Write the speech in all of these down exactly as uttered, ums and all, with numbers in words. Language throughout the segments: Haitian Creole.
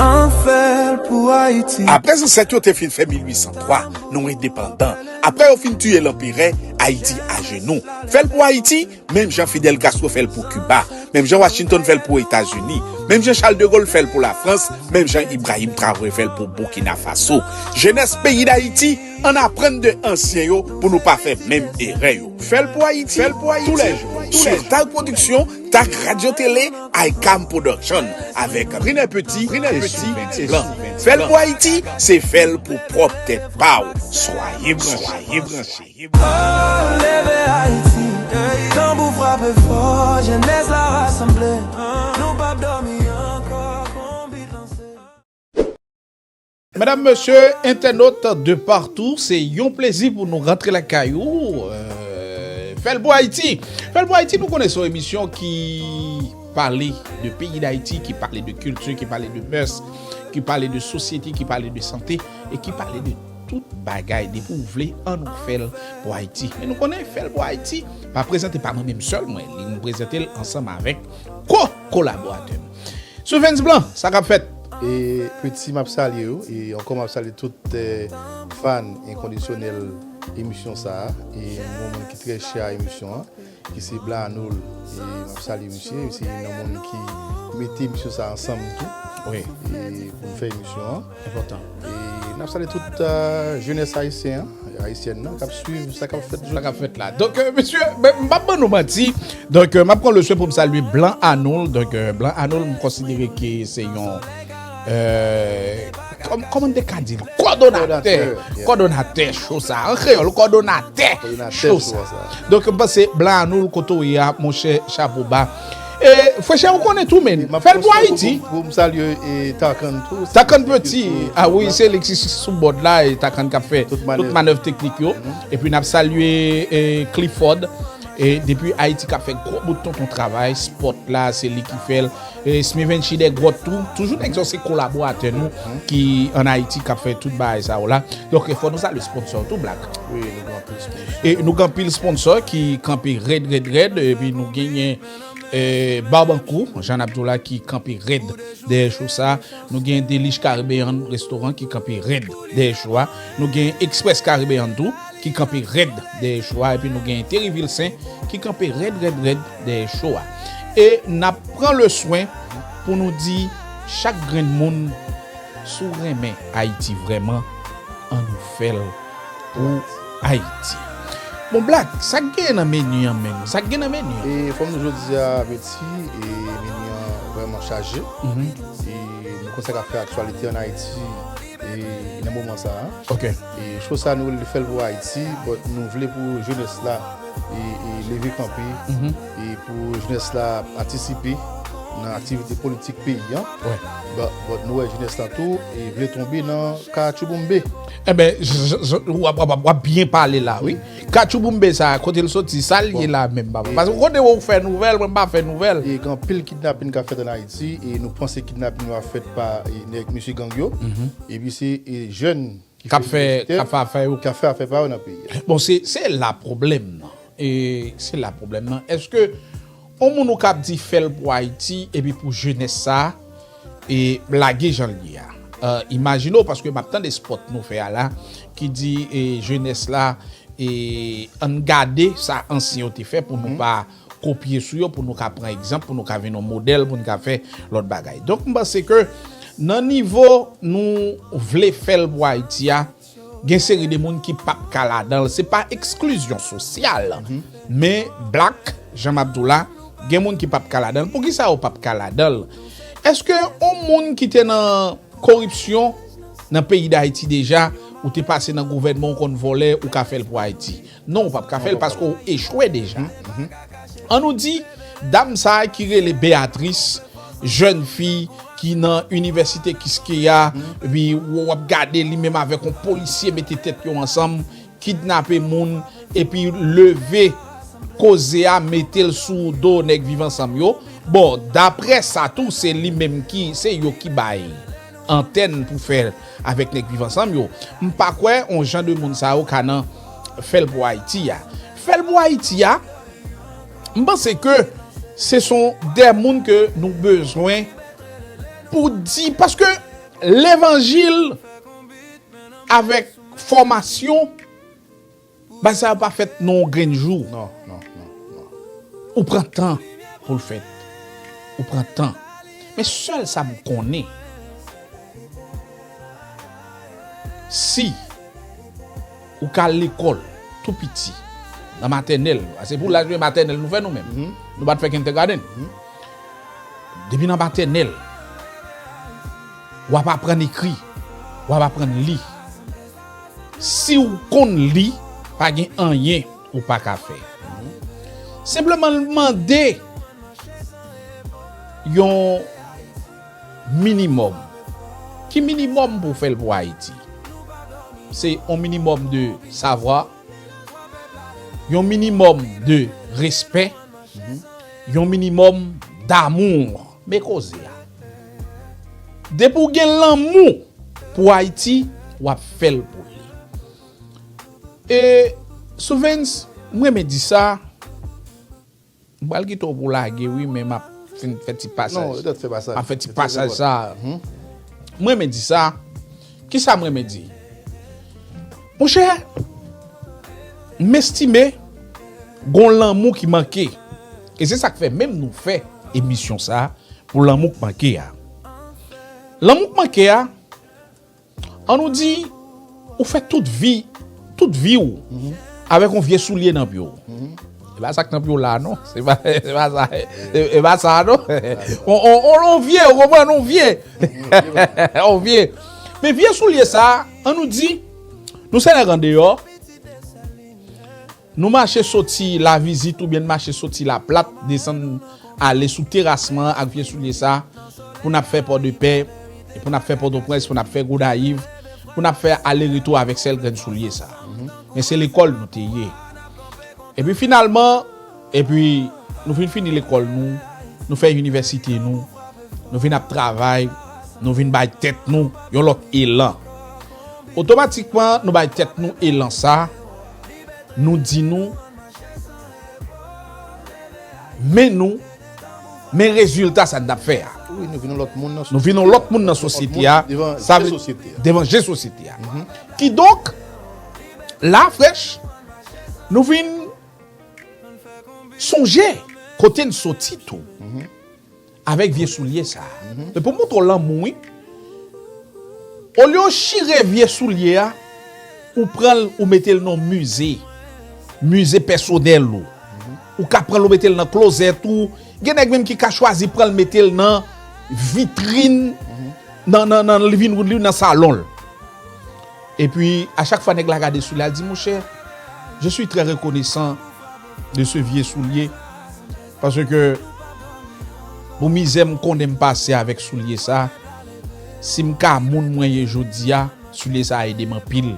An fè l pou Ayiti. Apre zansèt yo te fin fè mil uit san twa, nou endepandan. Apre yo fin tiye lanperè, Ayiti ajenou. Fè l pou Ayiti, menm jan Fidel Castro fè l pou Kiba, menm jan Washington fè l pou Etazini, menm jan Charles de Gaulle fè l pou Lafrans, menm jan Ibrahim Traoré fè l pou Burkina Faso. Jenès peyi Dayiti, ann aprann de ansyen yo pou nou pa fè menm erè yo. Fè l pou Ayiti, fè l pou Ayiti, toulèjou. Sou Tag Production, Tag Radio Télé, Icam Production, avèk Riner Petit, Riner Petit, Sylvain Blanc. Fè l pou Ayiti, se fè l pou pwòp tèt pa w. Swaye branche, swaye branche. Oh, leve Ayiti, tanbou frape fò, jenès la rasanble. Nou p ap dòmi ankò, konbit lanse. Medam, mesye, entènot de partou, se yon plezi pou nou rantre lakay ou. Euh, Fè l pou Ayiti. Fè l pou Ayiti, nou konnen se yon emisyon ki pale de peyi Dayiti, ki pale de kilti, ki pale de mès, ki pale de sosyete, ki pale de sante, e ki pale de tout bagay. Depi w vle, ann nou fè l pou Ayiti. Men nou konnen Fè l pou Ayiti pa prezante pa mwen menm sèl mwen li, nou prezante l ansanm avèk ko-kolaboratè m. Sylvain Blanc, sa k ap fèt? E Peti, m ap salye w, e ankò m ap salye tout eh, fan enkondisyonèl emisyon sa a, e yon moun ki trè chè a emisyon an, ki se Blanc Arnoul, e m ap salye misye, se yon moun ki mete emisyon sa a ansanm tou, wi, e pou n fè emisyon an. Enpòtan. E n ap salye tout eh, jenès ayisyen an, ayisyèn nan k ap swiv sa k ap fèt jodi a. Sa k ap fèt la. Donk, euh, mesye, ben, m p ap ban nou manti. Donk, euh, m ap pran le swen pou m salye Blanc Arnoul. Donk, euh, Blanc Arnoul, m konsidere ke se yon, euh, kòm, kòman n te ka di l? Kòdonatè. Kòdonatè, yeah. Kòdonatè cho sa. An kreyòl, kòdonatè cho sa. Donk, m panse, Blanc Arnoul, kote w ye a, monchè, chapo ba. E, frè chè, ou konnen tou, men. Fè l pou Ayiti. Pou m salye, e, Takan tou. Takan Peti, a wi, se li ki sou bòd la, e Takan k ap fè tout manèv teknik yo. Epi n ap salye, e, Clifford, e, depi Ayiti k ap fè gwo bout tonton travay, spòt la, se li ki fè l. E, Smivenchi Dègwòt tou, toujou nèg sa yo se kolaboratè nou ki ann Ayiti k ap fè tout bagay sa yo la. Donk, fò nou salye sponsò tou, Black. Wi, nou gen anpil sponsò. E nou gen anpil sponsò ki kanpe rèd, rèd, rèd, epi nou genyen eh, Barbancourt, Jean Abdullah ki kanpe rèd dèyè cho sa. Nou gen Delish Caribbean Restaurant ki kanpe rèd dèyè cho a. Nou gen Express Caribbean tou ki kanpe rèd dèyè cho a. Epi nou gen Terry Vilsen ki kanpe rèd, rèd, rèd dèyè cho a. E n ap pran le swen pou nou di chak grenn moun, si w renmen Ayiti vrèman, ann nou fè l pou Ayiti. Bon, Black, sa k genyen nan meni an menm? Sa k gen nan meni an? E fò m di jodi a, Peti, e meni an vrèman chaje. Mhm. E nou konn sa k ap fè aktyalite ann Ayiti, e nan moman sa a. Ok. E cho sa nou rele Fè l pou Ayiti, but nou vle pou jenès la, e, e leve kanpe, mhm, e pou jenès la patisipe nan aktivite politik peyi an. Wi. But, but nou wè jenès la tou, e vle tonbe nan kayatchouboumbe. Enben, j-, j-, j-, w ap, w ap, w ap byen pale la, wi. Katchouboumbe sa, kote l soti, sa l ye la menm, papa? Paske kote w fè nouvèl, mwen m pa fè nouvèl. E gen anpil kidnapin k ap fèt ann Ayiti, e nou panse kidnapin yo ap fèt pa, e, nèg mesye gang yo. Mhm. Epi se, e, jèn ki ap fè, k ap fè afè yo, k ap fè afè pa yo nan peyi a. Bon, se, se la pwoblèm nan. E se la pwoblèm nan. Èske yon moun ou k ap di fè l pou Ayiti epi pou jenès sa, e lage jan l ye a? Euh, imajine w, paske m ap tande spòt nou fè a la, ki di, e, jenès la, e, ann gade sa ansyen yo te fè pou nou pa kopye sou yo, pou nou ka pran egzanp, pou nou ka vin yon modèl, pou nou ka fè lòt bagay. Donk, m panse ke nan nivo nou vle fè l pou Ayiti a, gen seri de moun ki p ap ka ladan l. Se pa eksklizyon sosyal. Mhm. Men, Black, jan m ap di w la, gen moun ki p ap ka ladan l. Poukisa yo p ap ka ladan l? Èske yon moun ki te nan koripsyon nan peyi Dayiti deja, ou te pase nan gouvènman, ou konn vòlè, ou ka fè l pou Ayiti? Non, ou p ap ka fè l paske w echwe deja. Mhm, mhm. An nou di, dam sa a ki rele Beatrice, jèn fi ki nan inivèsite Kiskeya, epi w ap gade li menm avèk yon polisye mete tèt yo ansanm, kidnape moun, epi leve koze a, mete l sou do nèg Viv Ansanm yo. Bon, daprè sa tou, se li menm ki, se yo ki bay antèn pou fè avèk nèg Viv Ansanm yo. M pa kwè on jan de moun sa yo ka nan fè l pou Ayiti a. Fè l pou Ayiti a, m panse ke Se son de moun ke nou bezwen pou di, paske levanjil avèk fòmasyon, bagay sa yo pa fèt nan yon grenn jou. Non, non, non, non. Ou pran tan pou l fèt. Ou pran tan. Men sèl sa m konnen, si ou ka al lekòl tou piti, nan matènèl, se pou laj matènèl nou fè nou menm. Mhm. Nou pa t fè kindergarten. Mhm. Depi nan matènèl, w ap aprann ekri, w ap aprann li. Si w konn li, pa gen anyen ou pa ka fè. Senpleman mande yon minimòm. Ki minimòm pou w fè l pou Ayiti? Se yon minimòm de savwa, yon minimòm de respè, yon minimòm damou. Men koze a. Depi w gen lanmou pou Ayiti, w ap fè l pou li. E, Souvens, mwen renmen di sa, m pral kite w pou w lage, wi, men m ap fin fè ti pasaj. Non, w dwèt fè pasaj. M ap fè ti pasaj sa. Mhm. Mwen renmen di sa. Kisa mwen renmen di? Monchè, m estime gon lanmou ki manke. E se sa k fè menm nou fè emisyon sa pou lanmou k manke a. Lanmou k manke a, an nou di, ou fè tout vi, tout vi w avèk yon vye soulye nan pye w. E pa sa k nan pye w la, non. Se pa, se pa sa. E, e pa sa, non. On, on, on, on vye, ou konprann, on vye. On vye. Men vye soulye sa, an nou di, nou se nèg andeyò, nou mache soti Lavizit oubyen n mache soti Laplat, desann ale sou terasman an ak vye soulye sa, pou n ap fè Pòdepè, e pou n ap fè Pòtoprens, pou n ap fè Gonayiv, pou n ap fè ale retou avèk sèl grenn soulye sa. Men se lekòl nou te ye. Epi finalman, epi nou fin fini lekòl nou, nou fè inivèsite nou, nou vin ap travay, nou vin bay tèt nou yon lòt elan. Otomatikman, nou bay tèt nou elan sa, nou di nou, men nou, men rezilta sa n t ap fè a. Wi, nou vin yon lòt moun nan sosyete a. Nou vin yon lòt moun nan sosyete a. Devan je sosyete a. Devan je sosyete a. Kidonk, la frèch, nou vin sonje kote n soti tou. Avèk vye soulye sa. Men pou montre w lanmou, wi. Olye w chire vye soulye a, ou pran l, ou mete l nan mize. Mize pèsonèl ou. Ou ka pran l, ou mete l nan klozèt ou. Gen nèg menm ki ka chwazi pran l, mete l nan vitrin, nan, nan, nan living room li, nan salon l. Epi, a chak fwa nèg la gade soulye a, l di, monchè, je suis très reconnaissant de ce vieux soulier, paske pou mizè m konnen m pase avèk soulye sa, si m ka moun mwen ye jodi a, soulye sa ede m anpil.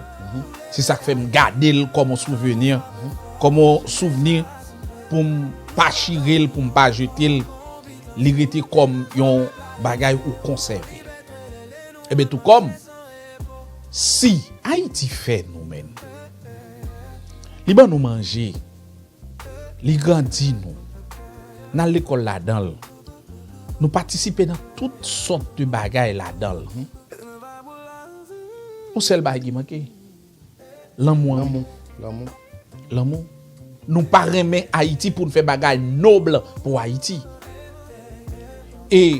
Se sa k fè m gade l kòm yon souvni, kòm yon souvni pou m pa chire l, pou m pa jete l, li rete kòm yon bagay ou konsève. Ebyen, tou kòm, si Ayiti fè nou, menm, li ban nou manje, li grandi nou, n al lekòl ladan l, nou patisipe nan tout sòt de bagay ladan l. Yon sèl bagay ki manke, lanmou an. Lanmou, lanmou. Lanmou. Nou pa renmen Ayiti pou n fè bagay nòb pou Ayiti. E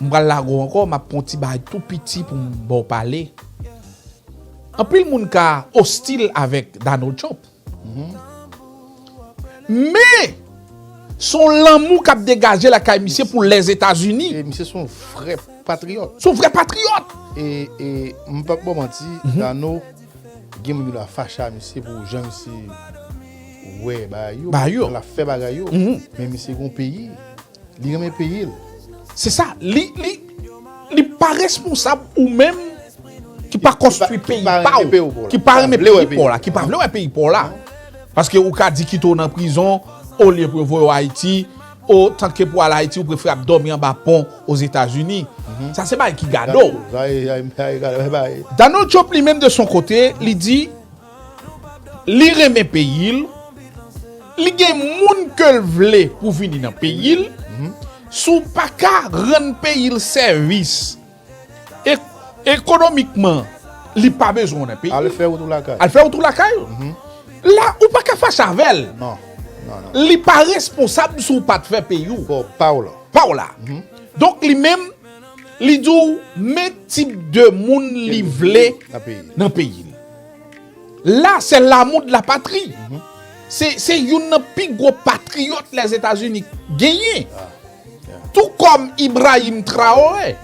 m pral lage w ankò, m ap pran yon ti bagay tou piti pou m ba w pale. Anpil moun ka ostil avèk Donald Trump. Men, se yon lanmou k ap degaje lakay misye pou Lèzetazini. E misye se yon vrè patriyòt. Se yon vrè patriyòt. E, e, m p ap ba w manti, Dano, gen moun ki la fache a misye pou jan misye wè bagay yo, jan l ap fè bagay yo. Men misye gen yon peyi, li renmen peyi l. Se sa, li, li, li pa responsab ou menm ki pa konstwi peyi pa w, ki pa renmen peyi pa w la, ki pa vle wè peyi pa w la. Paske ou ka di kite w nan prizon, olye pou yo voye w Ayiti, otanke pou al Ayiti, ou prefere ap dòmi anba pon Ozetazini. Sa se bagay ki gade w. Donald Trump li menm de son kote, li di, li renmen peyi l, Li gen moun ke l vle pou vini nan peyi l. Si w pa ka rann peyi l sèvis, e- ekonomikman, li pa bezwen w nan peyi. Al fè wout ou lakay. Al fè wout ou lakay ou. La, ou pa ka fache avè l. Non. Non, non. Li pa responsab si w pa t fè peyi w. Bon, pa w la. Pa w la. Donk, li menm, li di w men tip de moun li vle nan peyi l. La, se l'amour de la patrie. Se, se youn nan pi gwo patriyòt Lèzetazini genyen. Tou kòm Ibrahim Traoré.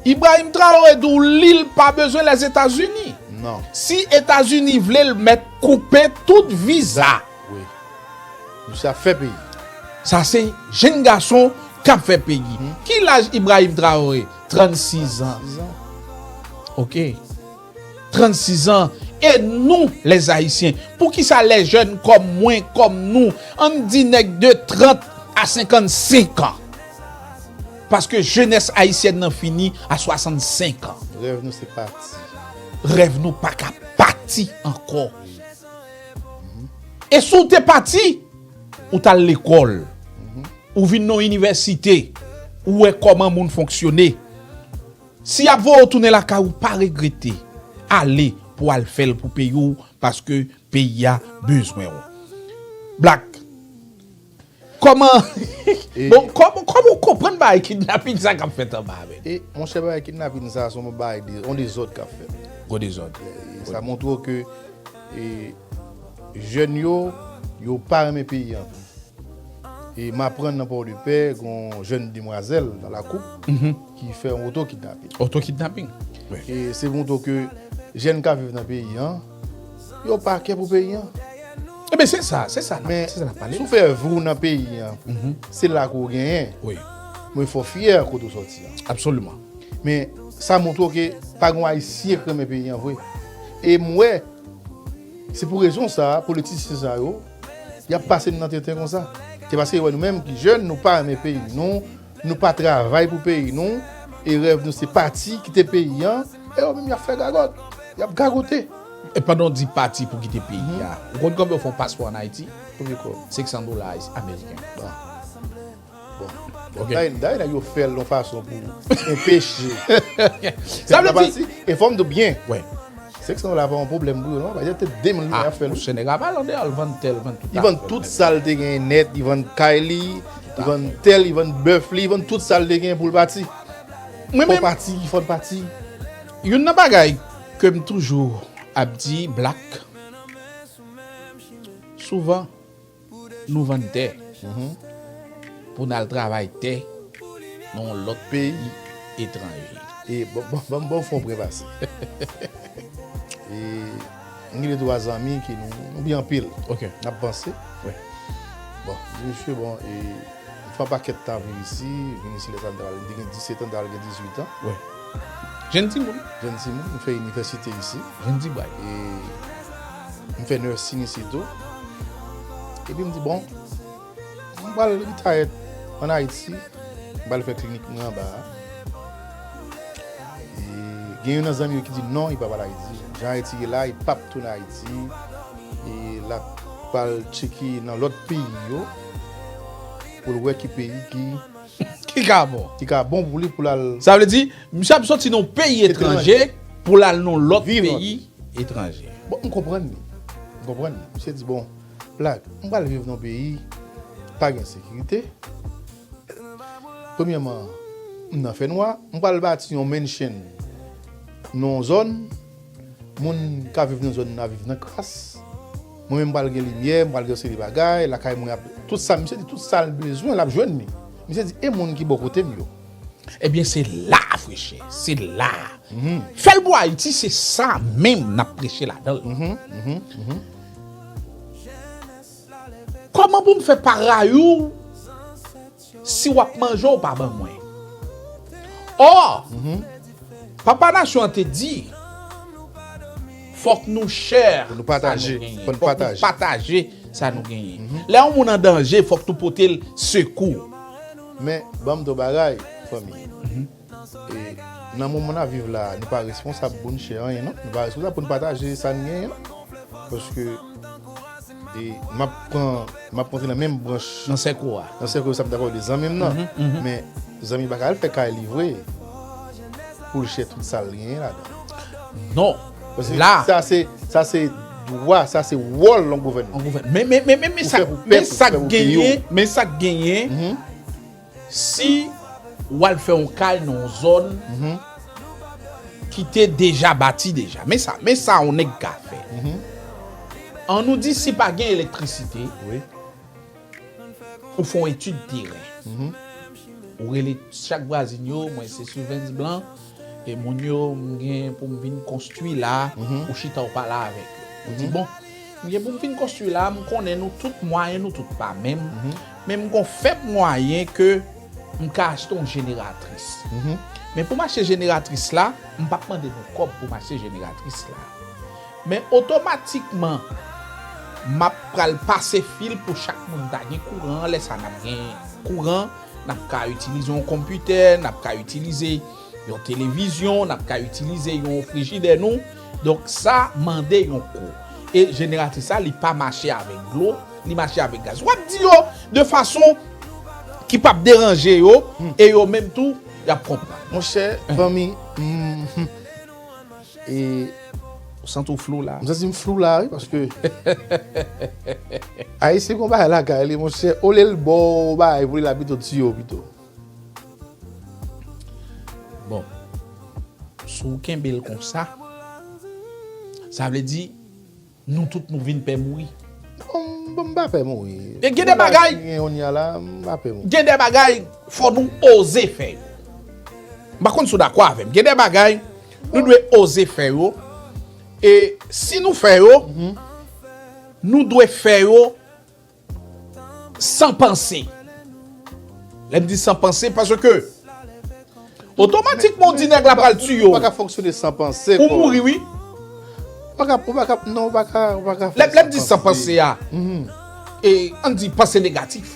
Ibrahim Traoré di w li l pa bezwen Lèzetazini. Non. Si Etazini vle l mèt koupe tout viza. Wi. Misye ap fè peyi. Sa se jenn gason k ap fè peyi. Ki laj Ibrahim Traoré? Trannsis an. Trannsis an. Ok. Trannsis an. E nou, lèzayisyen, poukisa lè jèn kòm mwen, kòm nou, ann di nèg de trant a senkannsenk an? Paske jenès ayisyèn nan fini a swasannsenk an. Rèv nou se pati. Rèv nou pa ka pati ankò. E si w te pati, ou t al lekòl, ou vin nan yon inivèsite, ou wè kòman moun fonksyone. Si y ap voye w tounen lakay ou, pa regrete. Ale pou w al fè l pou peyi w, paske peyi a bezwen w. Black, kòman, bon, kòman, kòman w konprann bagay kidnaping sa k ap fèt anba a menm? E, monchè, bagay kidnaping sa, se yon bagay de, yon dezòd k ap fèt. Gwo dezòd. E, sa montre w ke, e, jèn yo, yo pa renmen peyi an tou. E m aprann nan Pòdepè, gon jèn demwazèl nan Lakou ki fè yon oto kidnaping. Oto kidnaping? Wi. E se montre w ke jèn k ap viv nan peyi an, yo pa kè pou peyi an. Ebyen, se sa, se sa, se sa n ap pale. Men, si w fè vi w nan peyi an, se la ke w genyen. Wi. Men fò w fyè kote w sòti an. Absoliman. Men, sa montre w ke pa gen Ayisyen ki renmen peyi an vre. E m wè, se pou rezon sa a, politisyen sa yo, y ap pase n nan tenten konsa. Se paske yo wè nou menm ki jèn, nou pa renmen peyi nou, nou pa travay pou peyi nou, e rèv nou se pati, kite peyi an, e yo menm y ap fè gagòt, y ap gagote. E pandan w di pati pou kite peyi a, ou konn konbyen w fè yon paspò ann Ayiti? Konbyen kòb? Senk san dola ameriken. Bon. Bon. Ok. Dayè, dayè, nèg yo fè l yon fason pou enpeche. Sa vle di, e fò m di w byen. Wi. Senk san dola pa yon pwoblèm pou yo, non. Paske te de mil dola y ap fè l, wi. Monchè, nèg a pa al andeyò, l vann tè l, vann tout afè l. Li vann tout sa l te genyen nèt, li vann kay li, li vann tè l, li vann bèf li, li vann tout sa l te genyen pou l pati. Mwen menm, fò w pati, fò n pati. Youn nan bagay ke m toujou ap di, Black, souvan, nou vann tè pou n al travay tè nan yon lòt peyi etranje. E bon, bon, bon, bon, fè yon prè pase. E m gen de twa zanmi ke nou, nou byen anpil. Ok. N ap panse. Wi. Bon, m di, mesye, bon, e m fè yon pakèt tan ap viv isi, vin isi lè sa m t al, m te gen disèt an, m t al gen dizuit an. Wi. Jenn timoun. Jenn timoun, m fè inivèsite isi. Jenn tibway. E m fè nursing isi tou. Epi m di, bon, m pral retire ann Ayiti, m pral fè klinik mwen anba a. E gen youn nan zanmi yo ki di non, li p ap al Ayiti. Jan Ayiti ye la, li p ap tounen Ayiti. E l ap pral tcheke nan lòt peyi yo pou l wè ki peyi ki Ki ka bon. Ki ka bon pou li pou l al. Sa vle di, misye ap soti nan yon peyi etranje pou l al nan lòt peyi etranje. Bon, m konprann li. M konprann li. Misye di, bon, Black, m pral viv nan yon peyi pa gen sekirite. Premyèman, m nan fènwa, m pral bati yon mansion nan yon zòn, moun k ap viv nan zòn nan ap viv nan kras. Mwen menm, m pral gen limyè, m pral gen yon seri de bagay, lakay mwen ap, tout sa, misye di tout sa l bezwen, l ap jwenn li. Misye di, e moun ki bò kote m yo? Ebyen, se la, frè chè, se la. Fè l pou Ayiti, se sa menm n ap preche ladan l. Kòman pou m fè pa rayi w si w ap manje, w pa ban mwen? Ò, Papa Nasyon an te di, fòk nou share sa nou genyen. Fòk nou pataje sa nou genyen. Lè yon moun an danje, fòk nou pote l sekou. Men, ban m di w bagay, fanmi. E, nan moman n ap viv la, nou pa responsab pou n share anyen, non. Nou pa responsab pou n pataje sa n genyen, non. Paske E m ap pran, m ap monte nan menm branch. Nan sèk ou a. Nan sèk ou, sa m ta pale de zanmi m nan. Men zanmi pa ka al fè kay li vre pou l chè tout sa l genyen ladan. Non. Paske la, sa se, sa se dwa, sa se wòl yon gouvènman. Yon gouvènman. Men, men, men, men, men sa, men sa k genyen, men sa k genyen, si w al fè yon kay nan yon zòn ki te deja bati deja. Men sa, men sa yon nèg ka fè. An nou di si pa gen elektrisite, ou fè yon etid teren. Ou rele chak vwazin yo, mwen se Sylvains Blanc, e moun yo m gen pou m vin konstwi la, ou chita ou pale avèk yo. Ou di, bon, m gen pou m vin konstwi la, m konnen nou tout mwayen nou tout pa menm, men m gon fèb mwayen ke m ka achte yon jeneratris. Men pou m achte jeneratris la, m p ap mande nou kòb pou m achte jeneratris la. Men otomatikman, m ap pral pase fil pou chak moun ta gen kouran. Lè sa n ap gen kouran, n ap ka itilize yon konpitè, n ap ka itilize yon televizyon, n ap ka itilize yon frijidè nou. Donk sa mande yon kou. E jeneratris la, li pa mache avèk dlo, li mache avèk gaz. W ap di yo de fason ki p ap deranje yo, e yo menm tou, y ap konprann. Monchè, fanmi, m, e, ou santi w flou la? M santi m flou la, wi, paske Ayisyen gon bagay lakay li, monchè, olye l ba w bagay pou li, l ap pito tiye w pito. Bon, si w kenbe l konsa, sa vle di, nou tout nou vin pè mouri. Bon, bon, m pa pè mouri. E gen de bagay, gen yon ya la, m pa pè mouri. Gen de bagay, fò nou oze fè yo. M pa konn si w dakò avè m. Gen de bagay, nou dwe oze fè yo. E si nou fè yo, nou dwe fè yo san panse. Lè m di san panse, paske otomatikman w di nèg la pral tiye w. Ou pa ka fonksyone san panse. Ou mouri, wi. Ou pa ka, ou pa ka, non, ou pa ka, ou pa ka fè. Lè, lè m di san panse a, e, ann di panse negatif.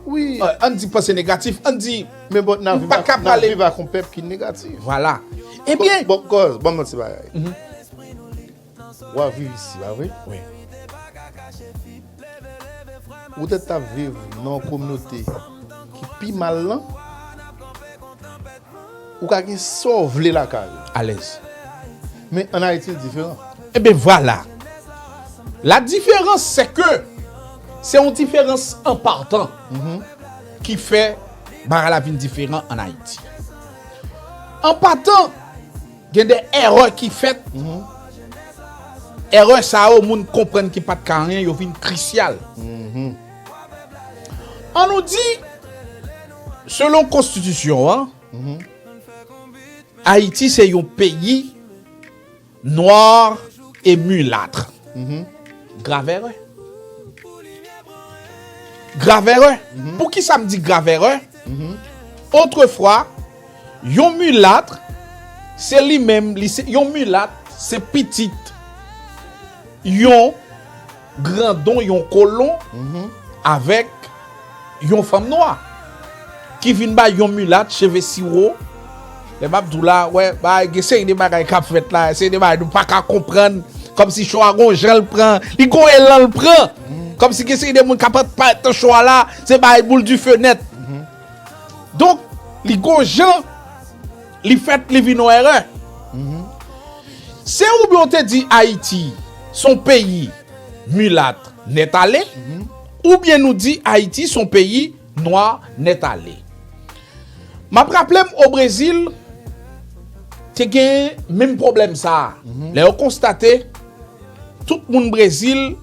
Wi. Ann di panse negatif, ann di, men bon, n ap viv ak yon pèp ki negatif. Vwala. Ebyen. Bon, bon, bon, bon, ti bagay. W ap viv isi, pa vre? Wi. Ou tèt t ap viv nan yon kominote ki pi mal lan, ou ka gen sa w vle lakay ou. Alèz. Men ann Ayiti, l diferan. Ebyen, vwala. La différence, c'est que se yon diferans an patan ki fè bagay la vin diferan ann Ayiti. An patan, gen de erè ki fèt. Erè sa yo, moun konprann ki pa t ka anyen, yo vin krisyal. Ann nou di, selon konstitisyon an, Ayiti se yon peyi nwa e milat. Grav erè. Grav erè. Poukisa m di grav erè? Otrefwa, yon milat, se li menm, li se, yon milat, se pitit yon grandon, yon kolon, avèk yon fanm nwa ki vin bay yon milat cheve siwo. Lè m ap di w la, wè, bay, gen seri de bagay k ap fèt la, seri de bagay nou pa ka konprann, kòmsi cho a gon jan l pran, li gon elan l pran, kòmsi gen seri de moun k ap parèt nan cho a la, se bay boul dife nèt. Donk, li gon jan li fèt, li vin yon erè. Se oubyen w te di Ayiti se yon peyi milat nèt ale, oubyen nou di Ayiti se yon peyi nwa nèt ale. M ap raple m o Brezil, te gen menm pwoblèm sa a. Lè yo konstate, tout moun Brezil,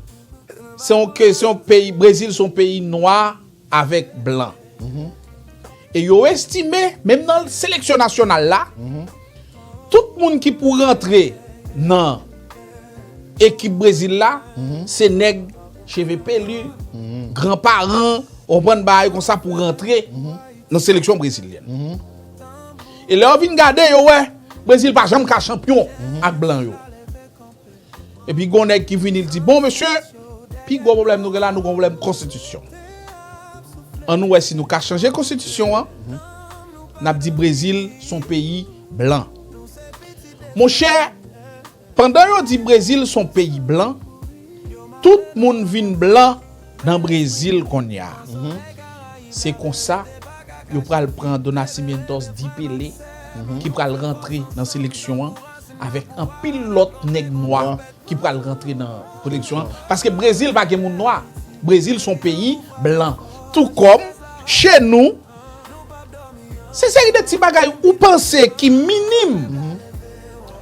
se yon ke, se yon peyi, Brezil se yon peyi nwa avèk blan. E yo estime, menm nan seleksyon nasyonal la, tout moun ki pou rantre nan ekip Brezil la, se nèg cheve peli, gran paran, w konprann, bagay konsa pou rantre nan seleksyon brezilyèn. E lè yo vin gade, yo wè, Brezil pa janm ka chanpyon ak blan yo. Epi gon nèg ki vini, l di, bon, mesye, pi gwo pwoblèm nou gen la, nou gon pwoblèm konstitisyon. Ann nou wè si nou ka chanje konstitisyon an. N ap di Brezil se yon peyi blan. Monchè, pandan yo di Brezil se yon peyi blan, Tout moun vin blan nan Brezil kounye a. Se konsa, yo pral pran Dona Cimentos di Pele, ki pral rantre nan seleksyon an, avèk anpil lòt nèg nwa ki pral rantre nan seleksyon an. Paske Brezil pa gen moun nwa. Brezil se yon peyi blan. Tou kòm, che nou, se seri de ti bagay ou panse ki minim,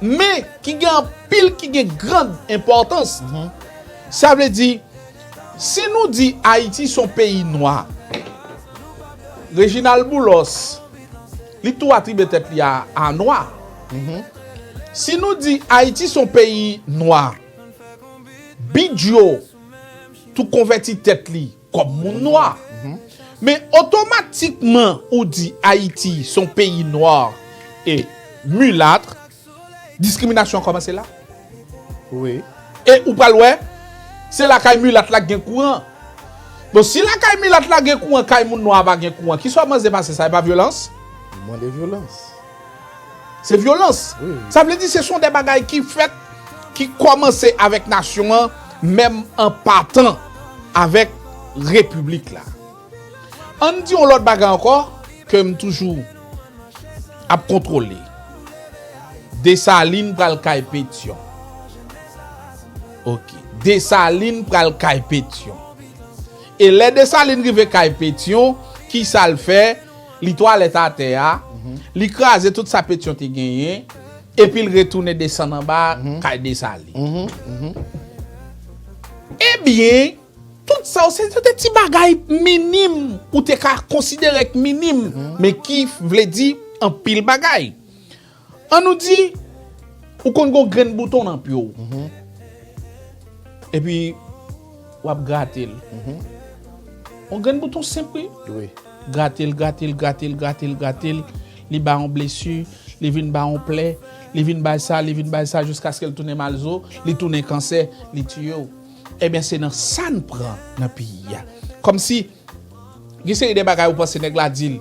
men ki gen anpil, ki gen gran enpòtans. Sa vle di, si nou di Ayiti se yon peyi nwa, Reginald Boulos, li tou atribiye tèt li a, a nwa. Si nou di Ayiti se yon peyi nwa, Bidjo tou konvèti tèt li kòm moun nwa. Men otomatikman ou di Ayiti se yon peyi nwa e milat, diskriminasyon an kòmanse la. Wi. E ou pral wè, se lakay milat la k gen kouran. Bon, si lakay milat la gen kouran, kay moun nwa a pa gen kouran, kisa w panse pase sa? E pa vyolans? Mande vyolans. Se vyolans. Sa vle di se son de bagay ki fèt, ki kòmanse avèk nasyon an, menm an patan avèk repiblik la. Ann di yon lòt bagay ankò ke m toujou ap kontwole. Desalin pral kay Petyon. Ok. Desalin pral kay Petyon. E lè Desalin rive kay Petyon, kisa l fè? Li twalèt atè a, li kraze tout sa Petyon te genyen, epi l retounen desann anba kay Desalin. Ebyen, tout sa yo, se te ti bagay minim ou te ka konsidere k minim, men ki vle di anpil bagay. Ann nou di, ou konn gen yon grenn bouton nan pye w. Epi, w ap grate l. Yon grenn bouton senp, wi. Wi. Grate l, grate l, grate l, grate l, grate l. Li ba yon blesi, li vin ba yon plè, li vin bay sa, li vin bay sa, jiskaske l tounen malzo, li tounen kansè, li tiye w. Ebyen, se nan sa n pran nan peyi a. Kòmsi, gen seri de bagay ou panse nèg la di l,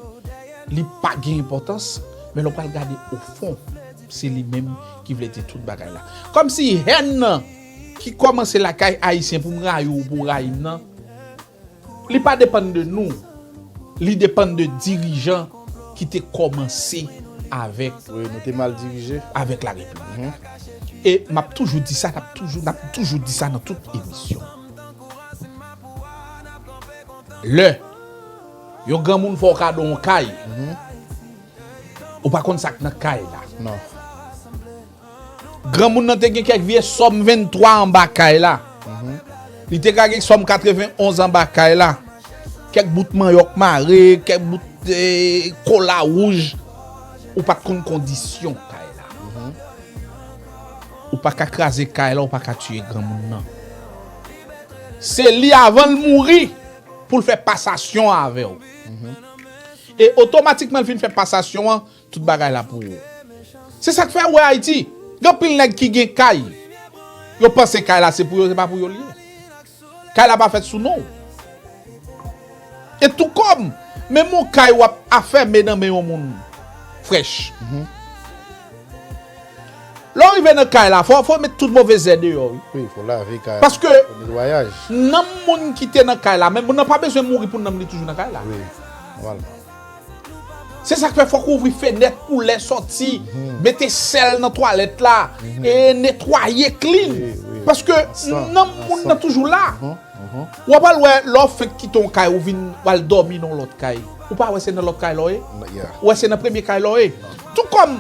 li pa gen enpòtans, men lè w pral gade ofon, se li menm ki vle di tout bagay la. Kòmsi hèn nan ki kòmanse lakay Ayisyen pou m rayi w, pou w rayi m nan, li pa depann de nou. Li depann de dirijan ki te kòmanse avèk Wi, nou te mal dirije. Avèk la repiblik. E m ap toujou di sa, n ap toujou, n ap toujou di sa nan tout emisyon. Lè yon granmoun fè w kado yon kay, ou pa konn sa k nan kay la. Non. Granmoun nan te gen kèk vye sòm venntwa anba kay la. Li te ka gen sòm katrevenn onz anba kay la. Kèk bout manyòk mare, kèk bout eh, kola wouj. Ou pa t konn kondisyon kay la. Ou pa ka kraze kay la, ou pa ka tiye granmoun nan. Se li avan l mouri pou l fè pasasyon avè w. E otomatikman l fin fè pasasyon an, tout bagay la pou ou. Se sa k fè ou wè Ayiti, gen anpil nèg ki gen kay. Yo panse kay la se pou yo, se pa pou yo l ye. Kay la pa fèt sou non w. E tou kòm, menm yon kay w ap afèmen nan men yon moun frèch. Lè w rive nan kay la, fò, fò w met tout move zè deyò, wi. Wi, fò lave kay la. Paske Fò netwayaj. Nanm moun ki te nan kay la, men moun nan pa bezwen mouri pou nanm li toujou nan kay la. Wi, nòmalman. Se sa k fè fòk ou ouvri fenèt pou lè sòti, mete sèl nan twalèt la, e netwaye klin. Wi, wi. Paske San, nanm moun san. Nan toujou la. Mhm, mhm. W ap al wè, lè w fenk kite yon kay, ou vin w al dòmi nan lòt kay. Ou pa wè se nan lòt kay la w ye? Yeah. Ou wè se nan premye kay la w ye? Tou kòm,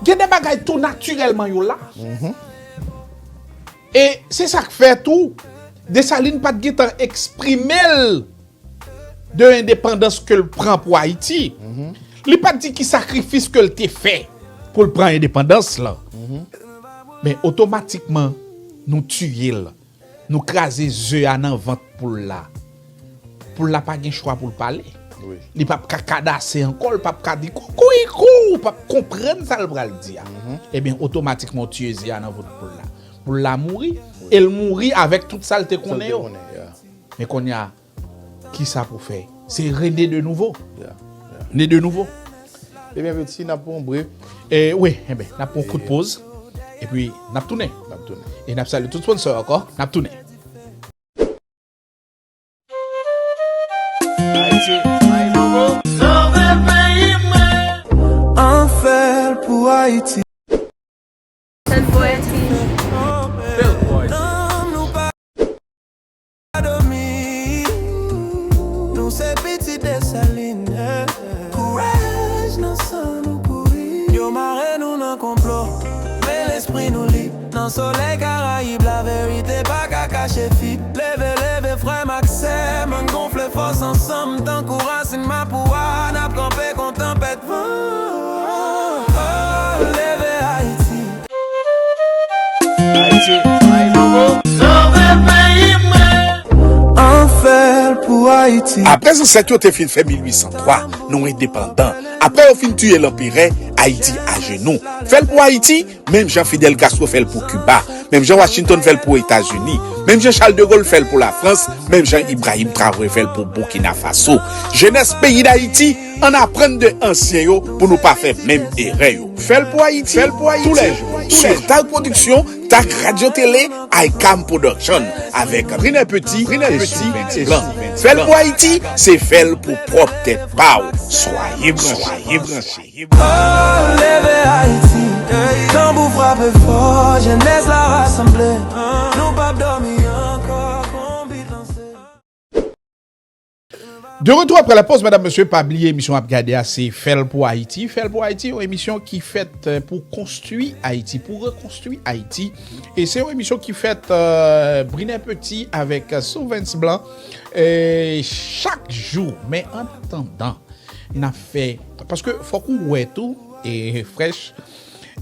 gen de bagay tou natirèlman yo la. E se sa k fè tou, Desalin pa t gentan eksprime l de endepandans ke l pran pou Ayiti. Li pa t di ki sakrifis ke l te fè pou l pran endepandans lan. Men otomatikman, nou tiye l. Nou kraze ze a nan vant poul la. Poul la pa gen chwa pou l pale. Wi. Li p ap ka kadase ankò, l p ap ka di koukouikou, ou p ap konprann sa l pral di a. Ebyen, otomatikman, w tiye ze a nan vant poul la. Poul la mouri, e l mouri avèk tout sa l te Sa l konnen te yo. Konnen, yeah. Men kounye a, kisa pou fè? Se rene de nouvo. Yeah, yeah. Ne de nouvo. Ebyen, piti, n ap pran yon break. E wi, enben, n ap pran yon kout poz. Epi, n ap tounen. N ap tounen. E n ap salye tout sponsor ankò. N ap tounen. Ayiti, Ayiti. Sove peyi mwen. Ann fè l pou Ayiti. Fè l pou Ayiti. Dòmi. Nou se pitit Desalin, yeah. Kouraj nan san nou kouri. Yo mare nou nan konplo, men lespri nou lib. Nan solèy Karayib, laverite pa ka kache fib. Leve, leve, frè m ak sè m, ann gonfle fòs ansanm. Tankou rasin mapou a, n ap kanpe kont tanpèt van. Oh, leve Ayiti. Ayiti, Ayiti. Sove peyi mwen. Ann fè l pou Ayiti. Apre zansèt yo te fin fè mil uit san twa, nou endepandan. Apre yo fin tiye lanperè, Ayiti ajenou. Fè l pou Ayiti, menm jan Fidel Castro fè l pou Kiba, menm jan Washington fè l pou Etazini, menm jan Charles de Gaulle fè l pou Lafrans, menm jan Ibrahim Traoré fè l pou Burkina Faso. Jenès peyi Dayiti, ann aprann de ansyen yo pou nou pa fè menm erè yo. Fè l pou Ayiti, fè l pou Ayiti, toulèjou, sou Tag Pwodiksyon, Tag Radyo Tele, Icam Production, avèk Briner Petit e Sylvain Blanc. Fè l pou Ayiti, se fè l pou pwòp tèt pa w. Swaye branche. Oh, leve Ayiti, tanbou frape fò, jenès la rasanble. Nou p ap dòmi ankò, konbit lanse. De retour après la pause, medam, mesye, pa bliye emisyon w ap gade a, se Fè l pou Ayiti. Fè l pou Ayiti, yon emisyon ki fèt, euh, pou konstwi Ayiti, pou rekonstwi Ayiti. E se yon emisyon ki fèt, euh, Briner Petit avèk, euh, Souvens Blanc, euh, chak jou. Men an atandan, n ap fè, paske fòk ou wè tou, e Fresh,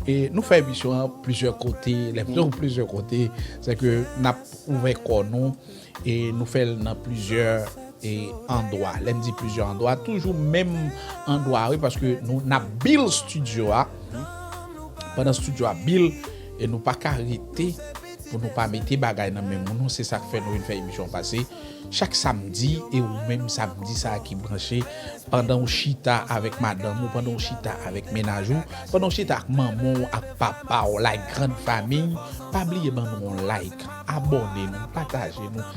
e nou fè emisyon an plizyè kote, lè m di w plizyè kote, se ke n ap ouvè kò nou, e nou fè l nan plizyè, e andwa. Lè m di plizyè andwa, toujou menm andwa, wi, paske nou, n ap build studio a. Pandan studio a build, e nou pa ka rete pou nou pa mete bagay nan men moun, non, se sa k fè nou vin fè emisyon pase chak samdi, e ou menm samdi sa a ki branche, pandan w chita avèk madanm ou, pandan w chita avèk mennaj ou, pandan w chita ak manman w, ak papa w, like, grann fanmi, pa bliye ban nou yon like, abòne nou, pataje nou.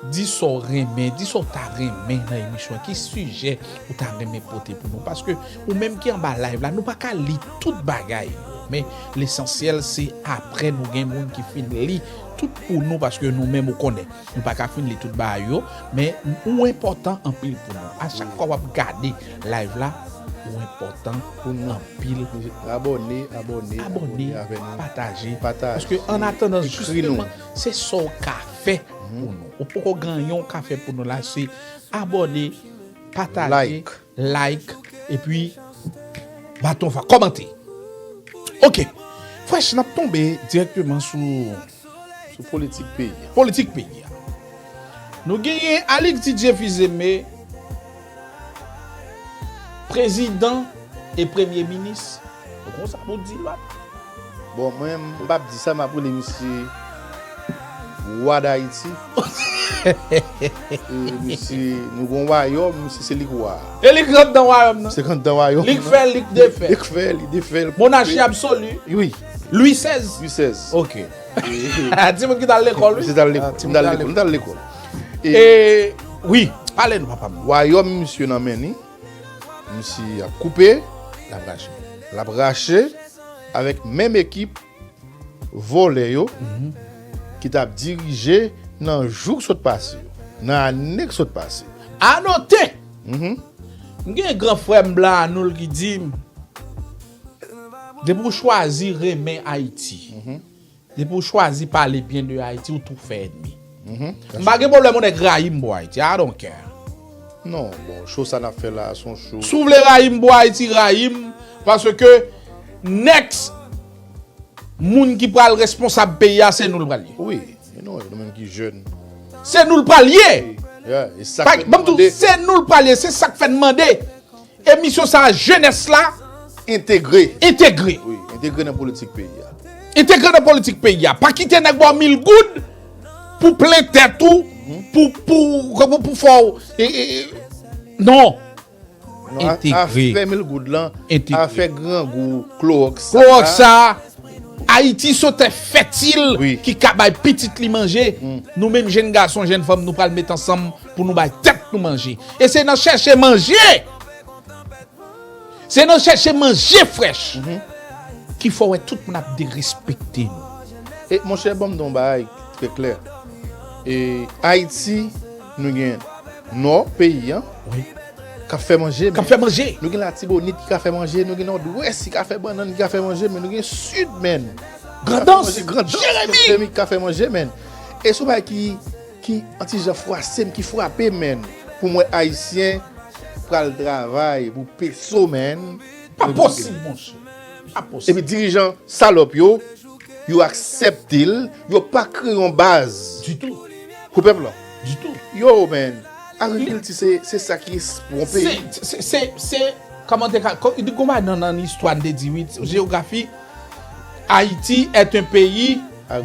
Di sa w renmen, di sa w ta renmen nan emisyon, ki sijè ou ta renmen pote pou nou. Paske ou menm ki anba live la, nou pa ka li tout bagay yo. Men lesansyèl, se apre nou gen moun ki fin li tout pou nou, paske nou menm ou konnen, nou pa ka fin li tout bagay yo, men ou enpòtan anpil pou nou. A chak fwa w ap gade live la, ou enpòtan pou nou anpil. Abòne, abòne, abòne avè nou. Pataje. Pataje. Paske an atandan, ekri nou. Jisteman, se sa w ka fè pou nou. Ou poko gen anyen w ka fè pou nou la, se abòne, pataje, like, like, epi baton fa, kòmante. Ok. Fresh, n ap tonbe dirèkteman sou, sou politik peyi a. Politik peyi a. Nou genyen Alix Didier Fils-Aimé, prezidan e premye minis. Ou konn sa pou di lòt. Bon, mwen, m p ap di sa, m ap rele misye wa Dayiti. E misye, nou gon wayòm, misye se li k wa. E li k rann nan wayòm nan. Se k rann nan wayòm nan. Li k fè, li k defè. Li k fè, li defè, li koupe. Monachi absoli. Wi. Lwi sèz. Lwi sèz. Ok. E timoun ki t al lekòl, wi. Misye t al lekòl. Ah, timoun ki t al lekòl. M t al lekòl. E, e, wi, pale nou, papa m. Wayòm misye nan men li. Misye ap koupe, l ap rache. L ap rache avèk menm ekip vòlè yo ki t ap dirije nan jou k sot pase yo, nan ane k sot pase yo. A note, m gen gran frè m Blan Anoul ki di m, depi w chwazi renmen Ayiti, depi w chwazi pale byen de Ayiti, ou tou fè ènmi. M pa gen pwoblèm yon nèg rayi m pou Ayiti. I don't care. Non, bon, show sa n ap fè la, se yon show. Si w vle rayi m pou Ayiti, rayi m, paske next moun ki pral responsab peyi a, se nou l pral ye. Wi, e nou, nou menm ki jèn. Se nou l pral ye. Yeah, e sa k fèt mande. Ban m di w, se nou l pral ye, se sa k fè n mande. Emisyon sa a, jenès la entegre. Entegre. Wi, entegre nan politik peyi a. Entegre nan politik peyi a. Pa kite nèg ba w mil goud pou plen tèt ou, pou, pou, pou, pou fè w, e, e, e, non. Non, a, entegre. Afè mil goud lan, entegre. Afè grangou, klowòks sa. Klowòks sa. Ayiti se yon tè fètil ki ka bay pitit li manje. Nou menm jèn gason, jèn fanm, nou pral met ansanm pou nou bay tèt nou manje. E se nan chèche manje, se nan chèche manje frèch ki fè w wè tout moun ap derespekte nou. E monchè, ban m di w yon bagay trè klè. E Ayiti, nou gen nò peyi an, wi, k ap fè manje, k ap fè manje. Nou gen Latibonit ki ka fè manje, nou gen Nòdwès ki ka fè bannann, ki ka fè manje, men nou gen Sid, men. Grandans, Grandans, Jeremi, Jeremi ki ka fè manje, men. E se yon bagay ki, ki yon ti jan fwase m, ki frape m, men. Pou m wè Ayisyen pral travay pou peso, men. Pa posib, monchè. Pa posib. Epi dirijan salòp yo, yo aksepte l, yo pa kreye yon baz ditou pou pèp la. Ditou. Yo, men, agrikilti se, se sa ki espwa yon peyi. Se, se, se, se, kòman te ka, kò- di konpa nan, nan istwa n te di, wi, jewografi, Haïti est un pays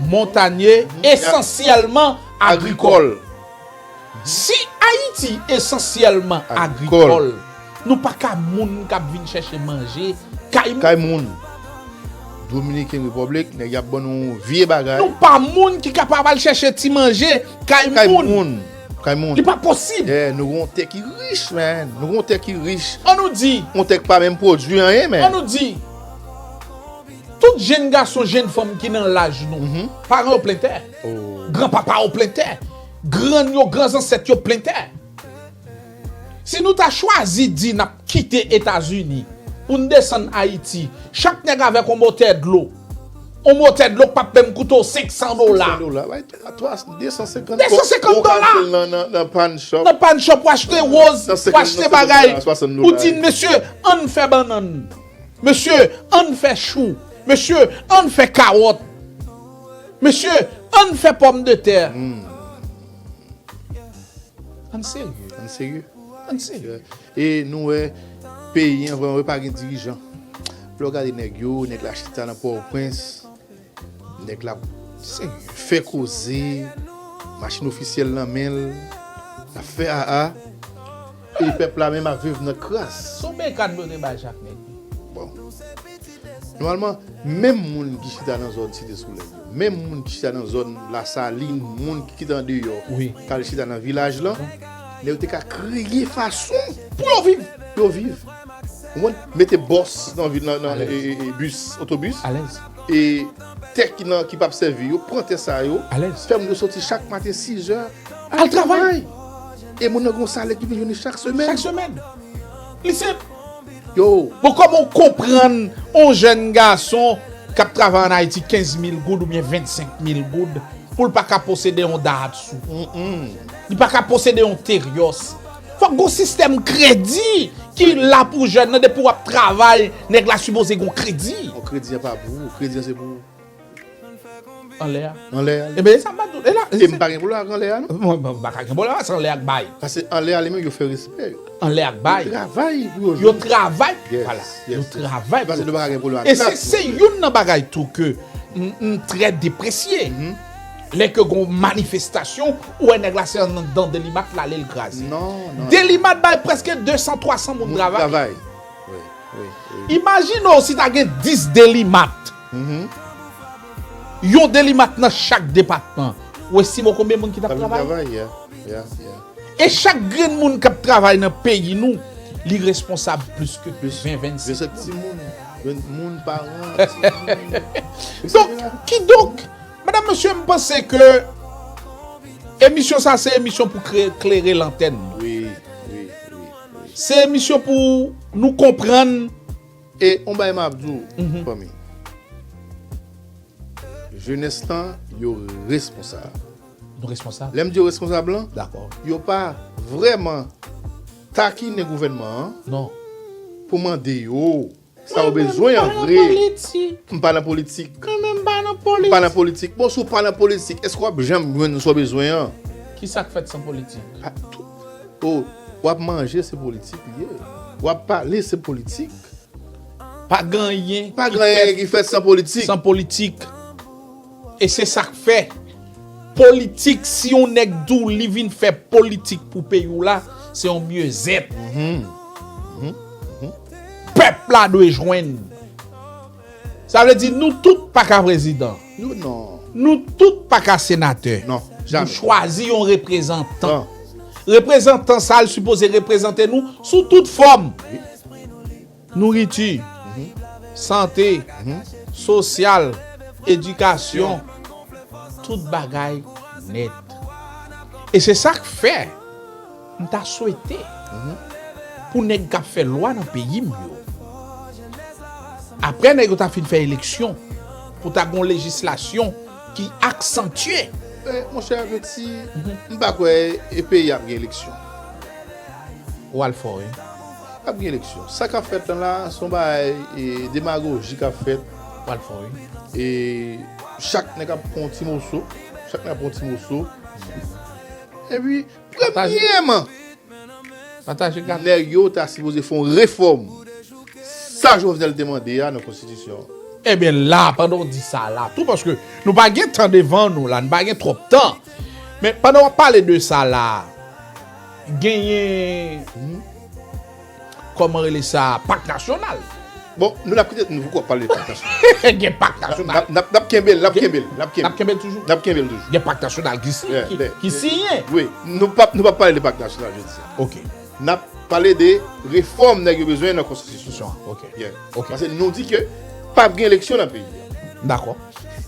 montagneux, essentiellement agricole. Si Ayiti esansyèlman agrikòl, nou pa ka moun k ap vin chèche manje kay moun. Kay moun. Dominican Republic, nèg y ap ban nou vye bagay. Nou pa moun ki kapab al chèche ti manje kay moun. Kay moun. Kay moun. Li pa posib. Yeah, nou gon tè ki rich, man. Nou gon tè ki rich. An nou di. Yon tè k pa menm pwodui anyen, man. An nou di. Tout jenn gason, jenn fanm ki nan laj nou, paran yo plen tè. Granpapa yo plen tè. Grann yo, gran zansèt yo plen tè. Si nou ta chwazi di n ap kite Etazini pou n desann Ayiti, chak nèg avèk yon motè dlo, yon motè dlo k p ap menm koute w senk san dola. Senk san dola, bay twa, twa, de san senkant. De san senkant dola. Ou ka achte l nan, nan, nan pawn shop. Nan pawn shop, ou achte woz, ou achte bagay. Ou di, mesye, ann fè bannann. Mesye, ann fè chou. Mesye, ann fè kawòt. Mesye, ann fè pòmdetè. Ann serye. Ann serye. Ann serye. E nou wè, peyi an vrèman, wi, pa gen dirijan. Lè w gade nèg yo, nèg la chita nan Pòtoprens, nèg la fè koze, machin ofisyèl nan men l, l ap fè aa, e pèp la menm ap viv nan kras. Sou bekàn yo te bay chak nèg. Bon. Nòmalman, menm moun ki chita nan zòn Site Solèy yo, menm moun ki chita nan zòn Lasalin, moun ki kite andeyò, k al chita nan vilaj lan, nèg yo te ka kreye fason pou yo viv. Pou yo viv. Ou konprann? Mete bòs nan vil, nan, nan, e, e, e, bis, otobis. Alèz. E tè ki nan, ki p ap sèvi yo, pran tè sa yo. Alèz. Fè moun yo soti chak maten sizè al travay. E moun nan gon salè ki vin jwenn li chak semèn. Chak semèn. Li senp. Yo. Bon, kòman w konprann yon jèn gason k ap travay ann Ayiti kenz mil goud oubyen vennsenk mil goud pou l pa ka posede yon Daihatsu? Li pa ka posede yon Terios. Fòk gon sistèm kredi ki la pou jèn nan, depi w ap travay, nèg la sipoze gon kredi. Non, kredi an pa pou ou, kredi an se pou anlè a. Anlè a. Ebyen, e sa m ap di w. E la, e m pa gen pwoblèm ak anlè a, non. Mwen, mwen pa ka gen pwoblèm ak sa, anlè a k bay. Paske anlè a li menm, yo fè respè, yo. Anlè a k bay. Yo travay pou yo jwenn. Yo travay. Vwala. Yo travay pou yo. Paske nou pa ka gen pwoblèm ak sa. E se, se youn nan bagay tou ke m, m trè depresye. Lè ke gon manifestasyon, ou wè nèg la se anndan delimat l ale l kraze. Non, non. Delimat bay prèske de san, twa san moun travay. Moun travay. Wi, wi, wi. Imajine w si ta gen dis delimat. Yon delimat nan chak depatman. Ou estime konbyen moun ki t ap travay? Travay, yeah, yeah, yeah. E chak grenn moun k ap travay nan peyi nou, li responsab plis ke ven, vennsenk moun. Vennsenk timoun, ven moun, paran, timoun. Donk, kidonk, medam, mesye, m panse ke emisyon sa se emisyon pou kre-, klere lantèn nou. Wi, wi, wi, wi. Se emisyon pou nou konprann. E yon bagay m ap di w, fanmi. Jenès lan, yo responsab. Nou responsab. Lè m di yo responsab lan, dakò, yo pa vrèman takinen gouvènman an, non, pou mande yo sa yo bezwen an vre. M pa nan politik. Mwen menm m pa nan politik. M pa nan politik. Bon, si w pa nan politik, èske w ap janm jwenn sa w bezwen an? Ki sa k fèt san politik? Pa tou. O, w ap manje, se politik li ye. W ap pale, se politik. Pa gen anyen ki fèt san politik. Pa gen anyen ki fèt san politik. San politik. E se sa k fè, politik, si yon nèg di w li vin fè politik pou peyi w la, se yon myezèt. Pèp la dwe jwenn. Sa vle di nou tout pa ka prezidan. Nou, non. Nou tout pa ka senatè. Non, jamè. Nou chwazi yon reprezantan. Non. Reprezantan sa l sipoze reprezante nou sou tout fòm. Nouriti, sante, sosyal, edikasyon, tout bagay nèt. E se sa k fè m ta swete pou nèg k ap fè lwa nan peyi m yo, apre nèg yo ta fin fè eleksyon, pou ta gon lejislasyon ki aksantye. Eh, monchè, Veti, m pa kwè e peyi ap gen eleksyon. Ou al fò, wi. Ap gen eleksyon. Sa k ap fèt lan la, se yon bagay, e, demagoji k ap fèt. Ou al fò, wi. E chak nèg ap pran yon ti moso. Chak nèg ap pran yon ti moso. Epi, premyèman, nèg yo ta sipoze fè yon refòm. Sa Jovenel te mande a nan konstitisyon an. Ebyen la, pandan w di sa la tou, paske nou pa gen tan devan nou la, nou pa gen twòp tan. Men pandan w ap pale de sa la, genyen, kòman rele sa, pak nasyonal. Bon, nou n ap kite, nou poko ap pale de pak nasyonal. Gen pak nasyonal. N ap, n ap, n ap kenbe l, n ap kenbe l, n ap kenbe l. N ap kenbe l toujou? N ap kenbe l toujou. Gen pak nasyonal ki si-, ki, ki siyen. Wi, nou p ap, nou p ap pale de pak nasyonal jodi a. Ok. N ap pale de refòm nèg yo bezwen nan konstitisyon an. Ok. Yeah. Ok. Paske nou di ke p ap gen eleksyon nan peyi a. Dakò.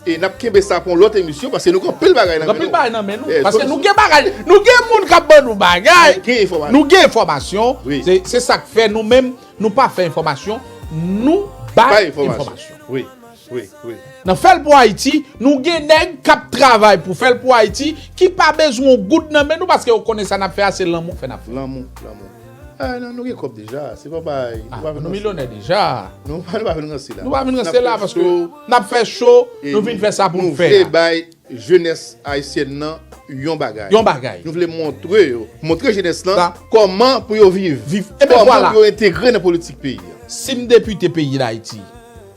E n ap kenbe sa pou yon lòt emisyon, paske nou gen anpil bagay nan men nou. Anpil bagay nan men nou. Paske nou gen bagay, nou gen moun k ap ban nou bagay. Nou gen enfòmasyon. Nou gen enfòmasyon. Wi. Se, se sa k fè nou menm, nou pa fè enfòmasyon, nou bay enfòmasyon. Wi, wi, wi. Nan Fè l pou Ayiti, nou gen nèg k ap travay pou Fè l pou Ayiti, ki pa bezwen yon goud nan men nou, paske yo konnen sa n ap fè a, se lanmou k fè n ap fè. Lanmou, lanmou. Ah, non, nou gen kòb deja, se pa bagay. Ah, nou milyonè deja. Nou pa, nou pa vin ranse la. Nou pa vin ranse la, paske n ap fè cho, nou vin fè sa pou n fè a. Nou vle bay jenès ayisyèn nan yon bagay. Yon bagay. Nou vle montre yo, montre jenès lan kòman pou yo viv, kòman pou yo entegre nan politik peyi a. Si m depite peyi Dayiti,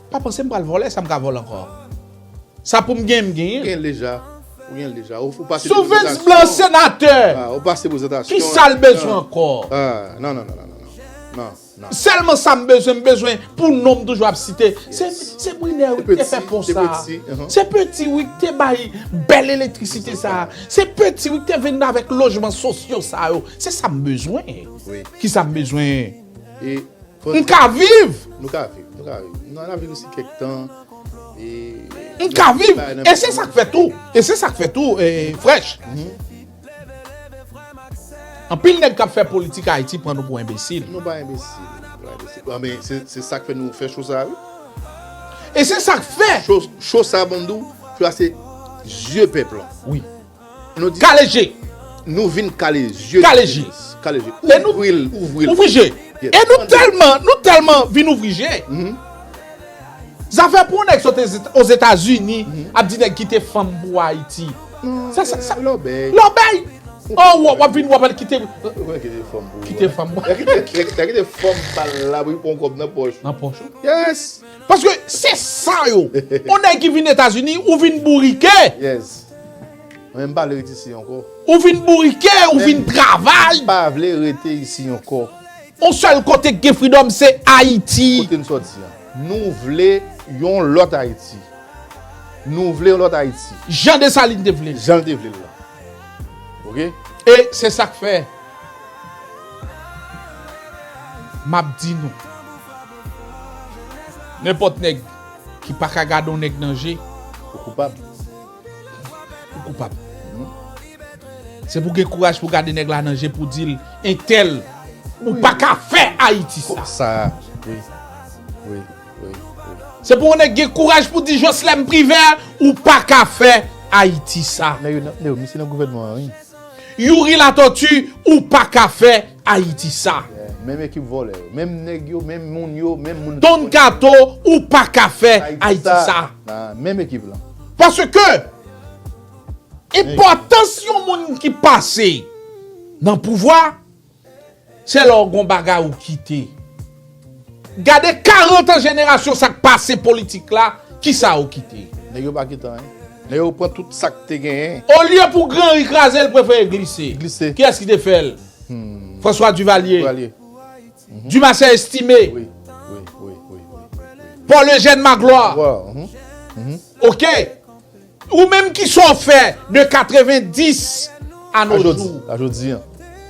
pa panse m pral vòlè sa m ka vòlè ankò. Sa pou m genyen, m genyen. Ou genyen l deja. Ou genyen l deja. Ou, ou pase de prezentasyon. Sou Vince Blanc senatè, ah, ou pase prezentasyon. Kisa l bezwen ankò? Ah, non, non, non. Sèlman sa m bezwen, m bezwen pou non m toujou ap site. Se, se Brunner wi ki te fè pon sa. Se Petit wi ki te bay bèl elektrisite sa. Se Petit wi ki te vin avèk lojman sosyo sa yo. Se sa m bezwen. Kisa m bezwen? M ka viv. Nou ka viv, nou ka viv. Nou, n ap viv isi kèk tan. M ka viv. E se sa k fè tou. E se sa k fè tou, eh, Fresh. Anpil nèg k ap fè politik Ayiti pran nou pou enbesil. Nou pa enbesil. Nou pa enbesil. Ah, men se, se sa k fè nou fè cho sa, wi. E se sa k fè. Cho, cho sa, ban m di w, cho sa se zye pèp lan. Wi. Nou di, kale je. Nou vin kale je. Kale je. Kale je. Ouvri l, ouvri l. Ouvri je. E nou tèlman, nou tèlman vin ouvri je. Zafè pou yon nèg sot Ozetazini, ap di nèg kite fanm pou Ayiti. Sa, sa, sa. Lòbèy. Lòbèy. Oh, w ap vin, w ap al kite. Kite fanm pou. Kite fanm. Kite fanm pa l la pou l pran kòb nan pòch. Nan pòch ou. Yes. Paske se sa yo. Yon nèg ki vin Etazini, ou vin bourike. Yes. Mwen, m pa vle ret isi ankò. Ou vin bourike, ou vin travay. M pa vle rete isi ankò. Yon sèl kote k gen freedom, se Ayiti. Kote n sòti an. Nou vle yon lòt Ayiti. Nou vle yon lòt Ayiti. Jan Desalin te vle l. Jan l te vle l la. Oke? E se sa k fè, m ap di nou, nenpòt nèg ki pa ka gade yon nèg nan je, ou koupab. Ou koupab. Se pou gen kouraj pou gade nèg la nan je pou di l, entèl, ou pa ka fè Ayiti sa. Sa, wi. Wi, wi, wi. Se pou yon nèg gen kouraj pou di Joslèm Privè, ou pa ka fè Ayiti sa. Nèg yo, nèg yo, misye nan gouvènman an, wi. Youri Latortue, ou pa ka fè Ayiti sa. Yeah, menm ekip vòlè yo, menm nèg yo, menm moun yo, menm moun. Don Kato, ou pa ka fè Ayiti sa. Ayiti sa. Nah, menm ekip lan. Paske enpòtans yon moun ki pase nan pouvwa, se lè w gon bagay ou kite. Gade karant an jenerasyon sa k pase politik la, kisa ou kite? Nèg yo pa kite anyen. Nèg yo pran tout sa k te genyen. Olye pou Granri kraze, l prefere glise. Glise. Kiyès ki te fè l? Hmm. François Duvalier. Duvalier. Mhm. Dumarsais Estimé. Wi, wi, wi, wi, wi, wi. Paul Eugène Magloire. Magloire, mhm. Mhm. Ok. Ou menm ki sa w fè de katrevendis a nos jours. A jodi, a jodi an.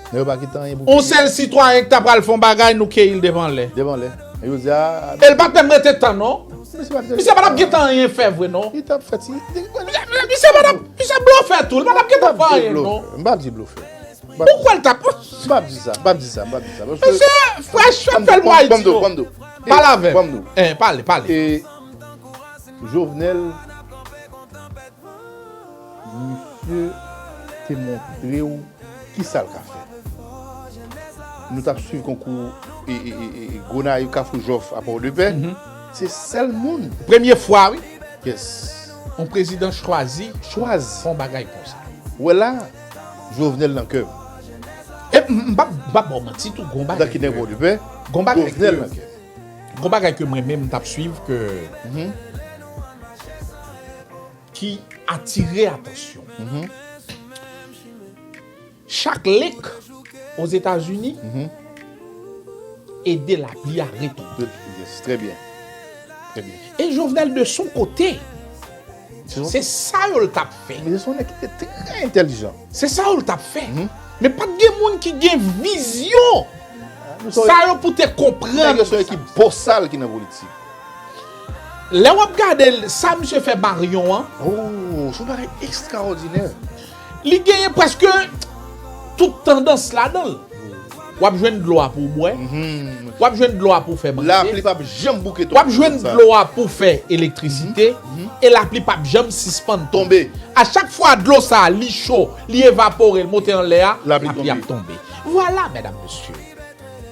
Nèg yo pa kite anyen pou On sèl sitwayen ki ta pral fè yon bagay, nou keyi l devan lè. Devan lè. E yo di a. E l pa t menm rete tan, non. Misye pa t Misye pa t ap gentan anyen fè vre, non. Li t ap fè ti. Misye pa t ap, misye blofè tou. Li pa t ap gentan fè anyen, non. M p ap di blofè. M p ap Ou kwè l t ap. M p ap di sa, m p ap di sa, m p ap di sa. Paske Mesye Fresh, fè l pou Ayiti, non. Pale avè m. Eh, pale, pale. E Jovenel, misye te montre w kisa l ka fè. Nou t ap swiv konkou e, e, e, e, Gonayiv, Kafou Jòf a Pòdepè. Se sèl moun. Premye fwa, wi. Yes. Yon prezidan chwazi Chwazi. fè yon bagay konsa. Wè la, Jovenel nan kè m. E m, m p ap, m p ap ba w manti tou, gon bagay Antan ki nèg Pòdepè, gon bagay Jovenel ke, nan kè m. Gon bagay ke mwen menm m t ap swiv ke Mhm. ki atire atansyon. Mhm. Chak lake Ozetazini Mhm. ede lapli a retonbe. Yes, très bien. Très bien. E Jovenel, de son kote, Se son se sa yo l t ap fè. Men se son nèg ki te trè entèlijan. Se sa yo l t ap fè. Mhm. Men pa t gen moun ki gen vizyon Nou sa yo pou te konprann. Nèg yo se yon ekip bòsal ki nan politik. Lè w ap gade l, sa misye fè Marion an. Oh, se yon bagay ekstraòdinè. Li genyen prèske tout tandans ladan l. W ap jwenn dlo a pou w bwè. Mhm. W ap jwenn dlo a pou w fè manje. Lapli p ap janm bouke W ap jwenn sa. dlo a pou w fè elektrisite. Mhm. E lapli p ap janm sispann tonbe. Tonbe. A chak fwa dlo sa a, li cho, li evapore, l monte anlè a, Lapli lapli ap tonbe. tonbe. Vwala, medam, mesye.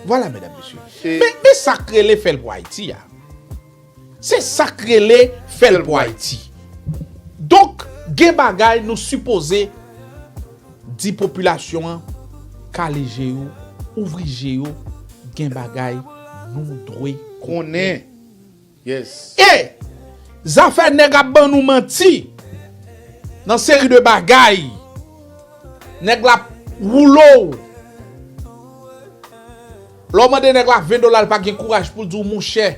Vwala, medam, mesye. E Men, men sa k rele fè l pou Ayiti a. Se sa k rele fè l pou Ayiti. Donk, gen bagay nou sipoze di popilasyon an, kale je yo, ouvri je yo, gen bagay nou dwe konnen. Konnen. Yes. E zafè nèg ap ban nou manti nan seri de bagay, nèg la ap woule w. Lè w mande nèg la ven dola, l pa gen kouraj pou l di w, monchè,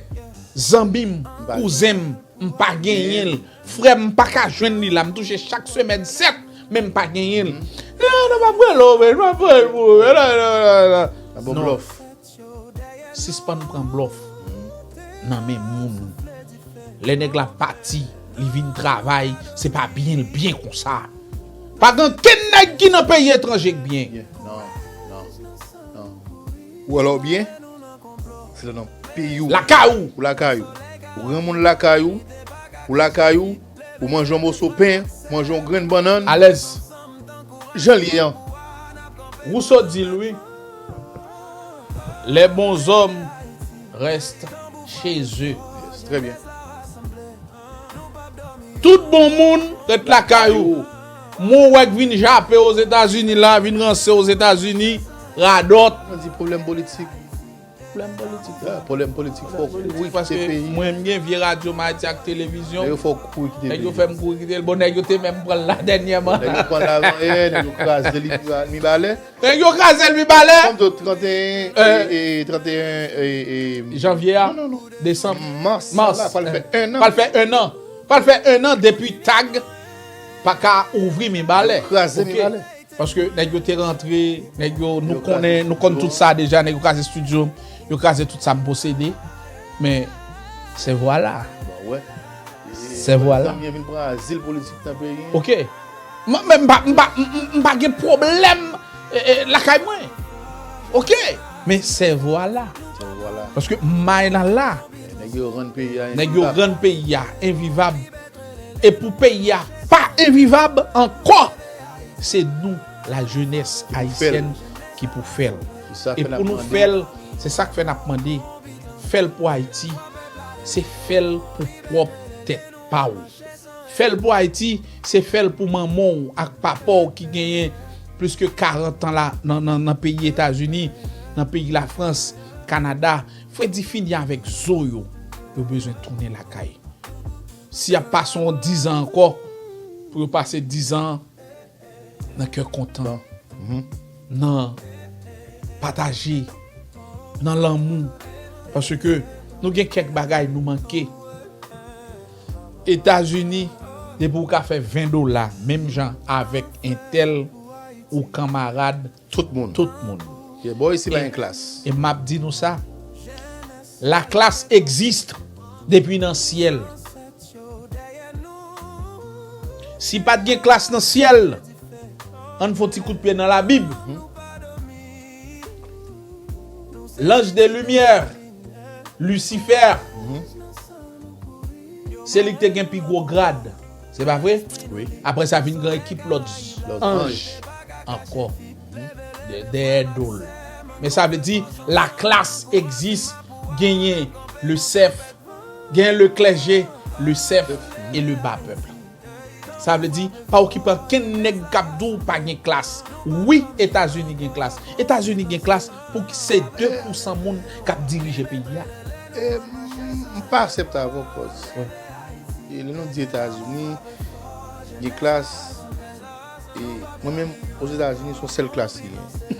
zanmi m, kouzen m, m pa genyen l. Frè m, m pa ka jwenn li la. M touche chak semèn sèt, men m pa genyen l. Non, non, m ap rele w, men m ap rele w. Non, non, non, non. Nan bon Non. blòf. Sispann pran blòf nan men moun. Lè nèg la pati, li vin travay, se pa byen l byen konsa. Pa gen ankenn nèg ki nan peyi etranje k byen. Byen. Non, non, non. Ou alò byen, se nan peyi w. Lakay ou. Ou lakay ou. Ou granmoun lakay ou. Ou lakay ou. Ou manje yon moso pen, manje yon grenn bannann. Alèz. Jan l ye an. Rousseau di l, wi. Les bons hommes restent chez eux. Yes, très bien. Tout bon moun ret lakay ou. Moun w wè k vin jape Ozetazini la, vin ranse Ozetazini, radòt. Mwen di pwoblèm politik. Pwoblèm politik. Ya, pwoblèm politik, fò w kouri kite peyi. Paske mwen, m gen vye radyo m Ayiti ak televizyon. Nèg yo fè w kouri kite peyi. Nèg yo fè m kouri kite l. Bon, nèg yo te menm pran l la dènyèman. Nèg yo pran l avan yè, nèg yo kraze li mibalè. Nèg yo kraze l mibalè. Kòm trannteyen, e, e, trannteyen, e, e, janvye a, non, non, non. Desanm, mas, mas la, pral fè en an. Pral fè en an. Pral fè en an depi TAG pa ka ouvri mibalè. Kraze mibalè. Paske nèg yo te rantre, nèg yo, nou konnen, nou konn tout sa deja, nèg yo kraze estidyo, yo kraze tout sa m posede. Men, se vwala. Bon, wè. Se vwala. Zanmi an vin pran azil politik nan peyi. Ok. Mwen, men m pa, m pa, m, m, m pa gen pwoblèm, e, e, lakay mwen. Ok. Men se vwala. Se vwala. Paske may la la. Nèg yo rann peyi a envivab. Nèg yo rann peyi a envivab. E pou peyi a pa envivab ankò, se nou, lajenès ayisyèn, ki pou fè l. E pou nou fè l, se sa k fè n ap mande, fè l pou Ayiti, se fè l pou pwòp tèt pa w. Fè l pou Ayiti, se fè l pou manman w ak papa w ki genyen plis ke karant an la nan, nan, nan peyi Etazini, nan peyi Lafrans, Kanada. Fredi fini avèk zo yo. Yo bezwen tounen lakay. Si y ap pase yon dizan ankò, pou yo pase dizan nan kè kontan, nan pataje, nan lanmou. Paske nou gen kèk bagay nou manke. Etazini, depi w ka fè ven dola, menm jan avèk entèl ou kanmarad, Tout moun. Tout moun. Yeah, bò isi pa gen klas. E m ap di nou sa, la classe existe depi nan syèl. Si pa t gen klas nan syèl, ann fè yon ti kout pye nan Labib. L'ange de lumière, Lucifer, se li ki te gen pi gwo grad. Se pa vre? Wi. Apre sa vin gen ekip lòt Lòt anj ankò dèyè do l. Men sa vle di la classe existe, genyen le chef, genyen le clergé, le chef et le bas peuple. Sa vle di pa okipe ankenn nèg k ap di w pa gen klas. Wi, Etazini gen klas. Etazini gen klas pou ki se de pousan moun k ap dirije peyi a. E m pa aksepte avè w kòz. E lè nou di Etazini gen klas, e mwen menm Ozetazini se yon sèl klas ki gen.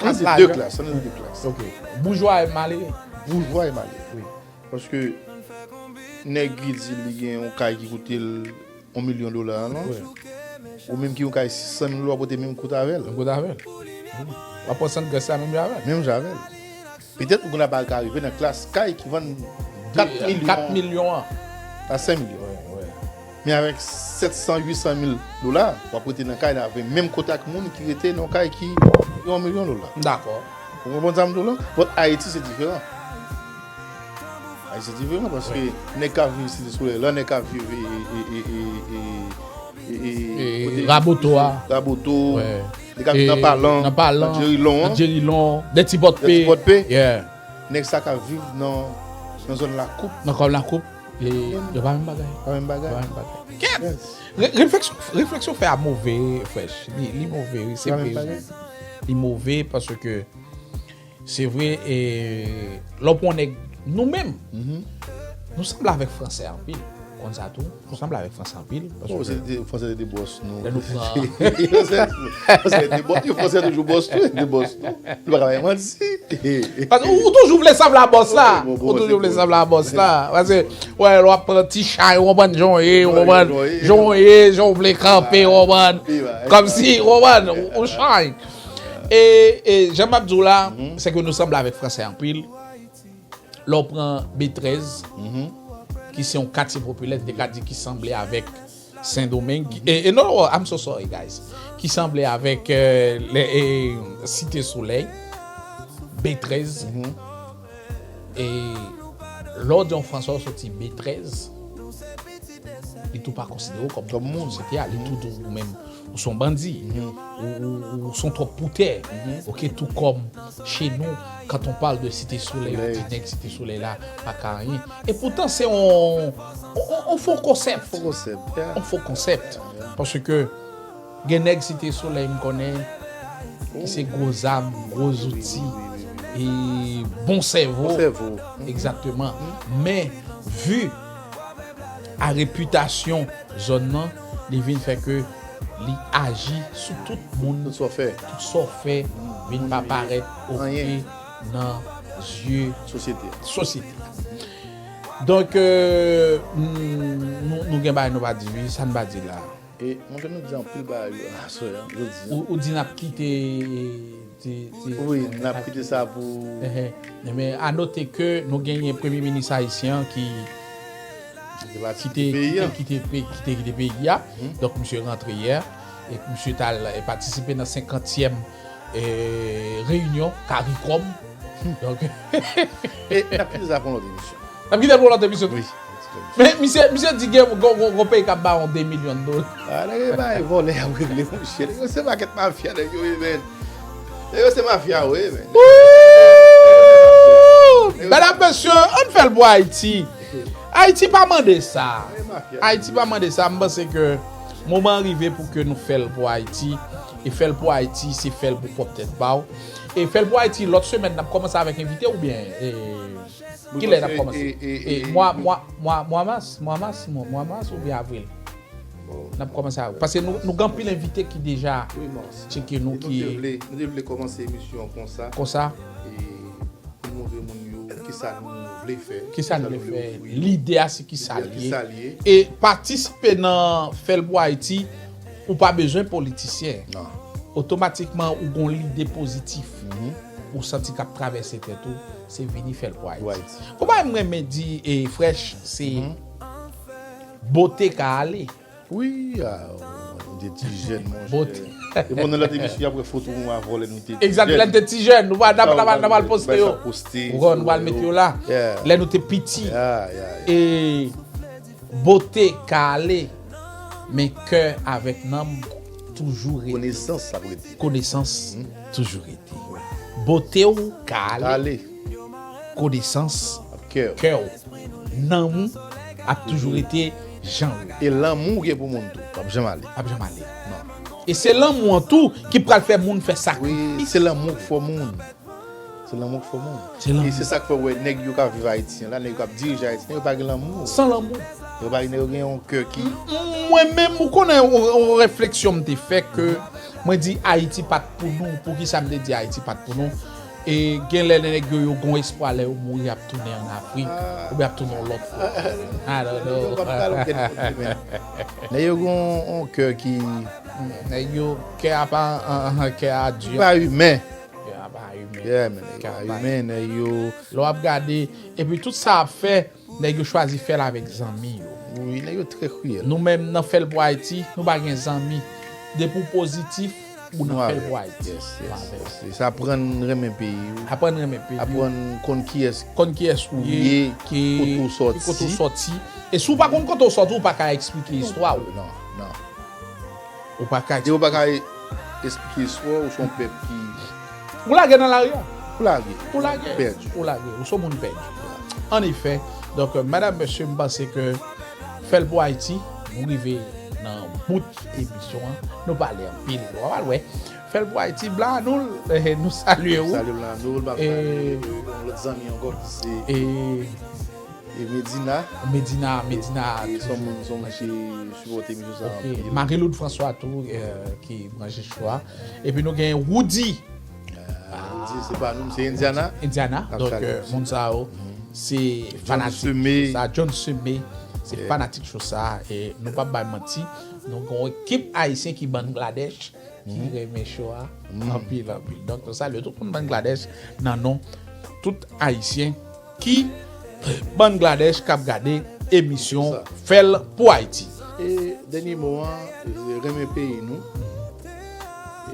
Ann di de klas, ann di de klas. Ok. Boujwa e malere. Boujwa e malere. Paske nèg ki di li gen yon kay ki koute l yon milyon dola non. Ou menm ki yon kay sis san mil dola w ap pote menm kout avè l. Menm kout avè l. W ap pran sant grès la menm jan avè l. Menm jan avè l. Petèt ou konn ap ka rive nan klas kay ki vann kat milyon. Kat milyon an. A senk milyon. Men avèk sèt san, uit san mil dola, w ap rete nan kay la avè menm kote ak moun ki rete nan yon kay ki yon milyon dola. M dakò. Ou konprann sa m di w la? But Ayiti se diferan. Ayiti se diferan paske nèg k ap viv Site Solèy la, nèg k ap viv e, e, e, e, e, e, e, E kote- Raboto a. Raboto, Wè. nèg k ap viv nan Palan, Nan Palan. nan Djerilon, Nan Djerilon. Dè ti pòt Dè ti pe. Pòt Pe. Yeah. Nèg sa k ap viv nan, nan zòn Lakoup. Nan kòm Lakoup. E, yo pa menm bagay. Pa menm bagay. Pa menm bagay. Kèt! Re- Refleksyon, refleksyon fè a move, frèch. Li, li move, wi, se Pa menm vre. bagay. Li move paske se vre, e, lè w pran nèg nou menm, nou sanble avèk fransè anpil. Konn sa tou, nou sanble avèk fransè anpil. Oh, se Paske te, fransè te bòs nou. Lè nou pran- Fransè te bòs, fransè toujou bòs nou, te bòs nou. Nou pa ka bay manti. Paske ou, ou toujou vle sanble a bòs la. Bon, bon, Ou toujou bon, vle bon. Sanble a bòs la. Paske, wè, lè w ap pran ti chay, ou konprann jan w ye, ou Jan w ye, konprann jan w ye. Jan w ye, jan w vle kanpe, ou konprann. Pi ba, Kòmsi, ou konprann, ou, ou chay. E, e jan m ap di w la, se ke nou sanble avèk fransè anpil. Lè w pran B trèz, ki se yon katye popilè, m te ka di ki sanble avèk Sendomeng. E, e non, I'm so sorry, guys. Ki sanble avèk, euh, le, e, Site Solèy, B trèz. E lè w di yon Franswa w soti B trèz, li tou pa konsidere w kòm Kòm moun. Sosyete a, li tou di w menm ou se yon bandi, ou, ou, ou se yon twòp poutè. Ok, tou kòm chez nous, quand on parle de Cité Soleil, on dit nèg Cité Soleil la pa ka anyen. E poutan se yon, yon, yon fo konsèp. Fo konsèp, yeah. Yon fo konsèp. Paske gen nèg Site Solèy m konnen ki se gwo zam, gwo zouti, e bon sèvo. Bon sèvo. Egzakteman. Men, vi a repitasyon zòn nan, li vin fè ke li aji sou tout moun, Tout sa w fè. Tout sa w fè vin pa parèt oke Anyen. Nan zye Sosyete. Sosyete. Donk, euh, nou, nou gen bagay nou pa di, wi, sa n pa di la. E mwen, ke nou di anpil bagay yo aswè a, jodi a. Ou, ou di n ap kite, ti, ti, Wi, n ap kite sa pou Enhen. Men a note ke nou genyen premye minis ayisyen an ki Ki te pati kite, peyi kite, a. kite, pe- kite, kite peyi a. Donk, misye rantre yè. E misye t al, e, patisipe nan senkantyèm, e, reyinyon Karikòm. Donk, E n ap kite sa pou yon lòt emisyon. N ap kite l pou lòt emisyon. Wi. Men misye, misye di gen gon, gon, gon peyi k ap ba yon de milyon dola. A, nèg yo bay vòlè y ap regle, monchè. Nèg yo se pakèt mafya, nèg yo ye, men. Nèg yo se mafya, wi, men. Woo! Medam, mesye, ann fè l pou Ayiti. Ayiti pa mande sa. Ayiti pa mande sa. M panse ke moman an rive pou ke nou fè l pou Ayiti. E fè l pou Ayiti, se fè l pou pwòp tèt pa w. E fè l pou Ayiti, lòt semèn, n ap kòmanse avèk envite oubyen, e, kilè n ap kòmanse? E, e, e, E, mwa, mwa, mwa, mwa mas, mwa mas, mwa, mwa mas oubyen avril? N ap kòmanse avèk. Paske nou, nou gen anpil envite ki deja Wi, mas. tcheke nou E nou ki te vle, nou te vle kòmanse emisyon an konsa. Konsa. E pou montre moun yo kisa nou vle fè. Kisa nou vle fè? Ofri. Lide a se kisa Lide a li kisa ye. li ye. E patisipe nan Fè l pou Ayiti, ou pa bezwen politisyen. Non. otomatikman ou gon lide pozitif. Ou santi k ap travèse tèt ou, se vini fè l pou Ayiti. Pou Ayiti. Gon bagay m renmen di, e, Fresh, se bote ka ale. Wi, a, nou te ti jèn, monchè. Bote. E bon, nan lòt emisyon, y ap wè foto nou avè w lè nou te ti jèn. Egzakte, lè nou te ti jèn, nou pa, n ap, n ap, n ap al poste yo. Ou konprann, nou pral mete yo la. Lè nou te piti. E bote ka ale, men kè avèk nanm toujou rete. Konesans ap rete. Konesans toujou rete. Bote w ka ale. Konesans, kè w, nanm ou ap toujou rete jan w ye. E lanmou w gen pou moun tou, p ap janm ale. P ap janm ale. Non. E se lanmou an tou ki pral fè moun fè sakrifis. Wi, se lanmou k fè moun. Se lanmou k fè moun. Se lanmou. E se sa k fè w wè nèg yo k ap viv Ayiti an la, nèg yo k ap dirije Ayiti an, yo pa gen lanmou. San lanmou. Yo pa gen, yo gen yon kè ki... M, m, mwen menm, ou konnen, yon, yon refleksyon m te fè ke mwen di Ayiti pa t pou nou. Poukisa m te di Ayiti pa t pou nou? E gen lè nèg yo, yo gon espwa lè yo mouri y ap tounen ann Afrik, oubyen y ap tounen yon lòt kote. I don't know. Yo p ap pral okenn kote, men. Nèg yo gon yon kè ki... Nèg yo, kè a pa, an, an, kè a di. Pa imen. Kè a pa imen. Yeah, man, nèg yo pa imen, nèg yo. Lè w ap gade, epi tout sa ap fè, nèg yo chwazi fè l avèk zanmi yo. Wi, nèg yo trè kriyèl. Nou menm, nan Fè l pou Ayiti, nou pa gen zanmi. Depi w pozitif, ou nan Fè l pou Ayiti. Yes, yes, yes. Aprann renmen peyi w. Aprann renmen peyi w. Aprann konn kiyès, konn kiyès ou ye, ki kote w sòti. Ki kote w sòti. E si w pa konn kote w sòti, ou pa ka eksplike istwa w. Non, non. Ou pa ka... Depi w pa ka e-, eksplike istwa w, ou se yon pèp ki... Ou lage nan lari a. Ou lage. Ou lage. Pèdi. Ou lage. Ou se yon moun pèdi. An efè, donk, madanm, mesye, m panse ke Fè l pou Ayiti, nou rive nan bout emisyon an. Nou pale anpil. Nou pral wè. Fè l pou Ayiti, Blan Anoul, eh, nou salye w. Salye Blan Anoul, m ap salye yon lòt zanmi ankò ki se... E Medina. Medina, Medina. E, e se yon moun, se yon moun ki sipòte emisyon sa anpil. Marie-Lourdes François tou, eh, ki branche chwa. Epi nou gen Woody. Ah, Woody, se pa nou, se Indiana. Indiana. Donk, eh, moun sa yo, se fanatik show sa. John Semé, se fanatik show sa. E nou p ap bay manti, nou gen yon ekip ayisyen ki Bangladesh, ki renmen show a anpil, anpil. Donk, nou salye tout moun Bangladesh nan non tout ayisyen ki Bangladesh k ap gade emisyon Fè l pou Ayiti. E dènye mo an, renmen peyi nou.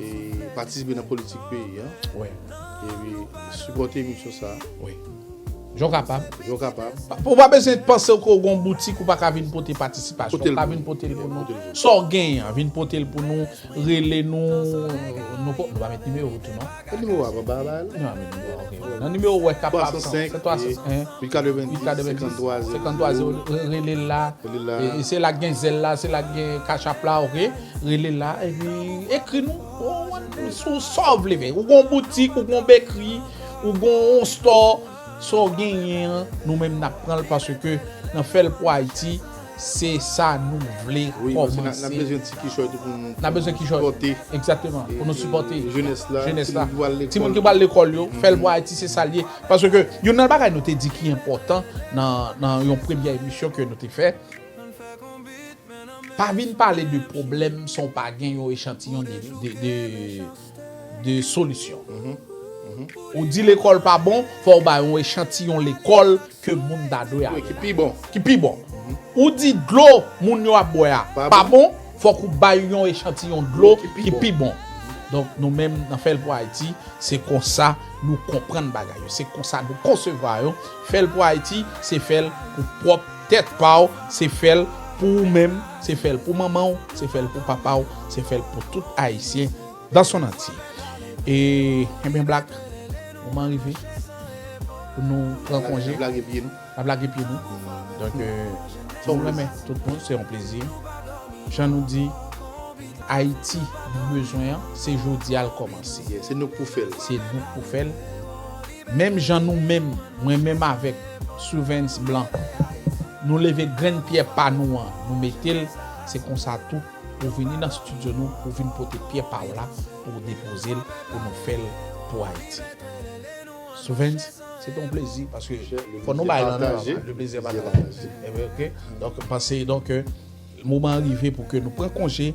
E patisipe nan politik peyi an. Wi. Epi sipòte emisyon sa. Wi. Jan w kapab. Jan w kapab. Ou pa bezwen panse ke w gon boutik, ou pa ka vin pote patisipasyon. Ou ka vin pote l pou nou. Sa w genyen an, vin pote l pou nou. Rele nou, nou pa, nou pa met nimewo tou, non? Met nimewo a, pa ba la. Nou pa met nimewo, ok. Nan nimewo w wè k ap pase, se twa san senk, huit quatre-vingt-dix, cinquante-trois zéro. Rele l la. Rele l la. E, e se la k gen zèl la, se la k gen Cash App la, ok? Rele l la, epi ekri nou. Ou, ou, sou sa w vle fè. Ou gon boutik, ou gon bekri, ou gon store, sa w genyen an, nou menm n ap pran l paske nan Fè l pou Ayiti, se sa nou vle kòmanse. Wi, paske n ap, n ap bezwen ti kichòy tou pou nou, n ap bezwen kichòy, sipòte. Egzakteman, pou nou sipòte jenès la, jenès la. Timoun ki pral lekòl. Timoun ki pral lekòl yo, Fè l pou Ayiti, se sa l ye. Paske youn nan bagay nou te di ki enpòtan nan, nan yon premyè emisyon ke nou te fè, pa vin pale de pwoblèm san w pa gen yon echantiyon de, de, de, de solisyon. Ou di lekòl pa bon, fò w bay yon echantiyon lekòl ke moun ta dwe ale la. Wi, ki pi bon. Ki pi bon. Ou di dlo moun yo ap bwè a pa bon, fòk ou bay yon echantiyon dlo ki pi bon. Donk, nou menm, nan Fè l pou Ayiti, se konsa nou konprann bagay yo. Se konsa nou konsevwa yo. Fè l pou Ayiti, se fè l pou pwòp tèt pa w, se fè l pou ou menm, se fè l pou manman w, se fè l pou papa w, se fè l pou tout Ayisyen dans son entier. E, ebyen, Black, moman rive pou nou pran konje. N ap lage pye nou. N ap lage pye nou. Donk, eh, nou renmen tout moun, se yon plezi. Jan nou di, Ayiti nou bezwen an, se jodi a l kòmanse. Yeah, se nou k pou fè l. Se nou k pou fè l. Menm jan nou menm, mwen menm avèk Souvens Blan, nou leve grenn pyè pa nou an, nou mete l, se konsa tou, ou vini nan estidyo nou, ou vin pote pyè pa w la, pou w depoze l, pou nou fè l pou Ayiti. Souvens, se te yon plezi, paske fò nou bay lan, non, le plaisir partagé. Ebyen, ok. Donk, m panse, donk, eh, moman an rive pou ke nou pran konje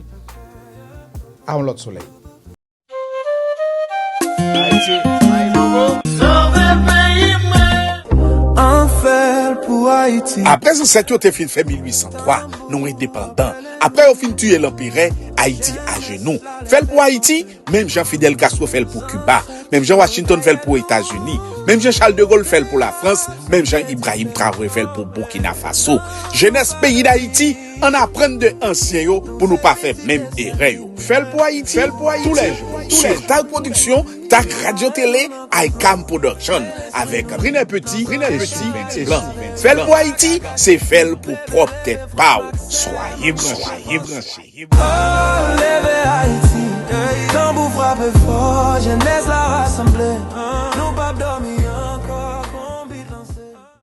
a yon lòt solèy. Sove peyi mwen. An fè l pou Ayiti. Apre zansèt yo te fin fè mil uit san twa, nou endepandan. Apre yo fin tiye lanperè, Ayiti ajenou. Fè l pou Ayiti, menm jan Fidel Castro fè l pou Kiba, menm jan Washington fè l pou Etazini, menm jan Charles de Gaulle fè l pou Lafrans, menm jan Ibrahim Traoré fè l pou Burkina Faso. Jenès peyi Dayiti, ann aprann de ansyen yo pou nou pa fè menm erè yo. Fè l pou Ayiti, fè l pou Ayiti, toulèjou. Sou Tag Pwodiksyon, Tag Radyo Tele, Icam Production, avèk René Petit e Souvens Blanc. Fè l pou Ayiti, se fè l pou pwòp tèt pa w. Swaye branche, swaye branche. Oh, leve Ayiti, tanbou frape fò, jenès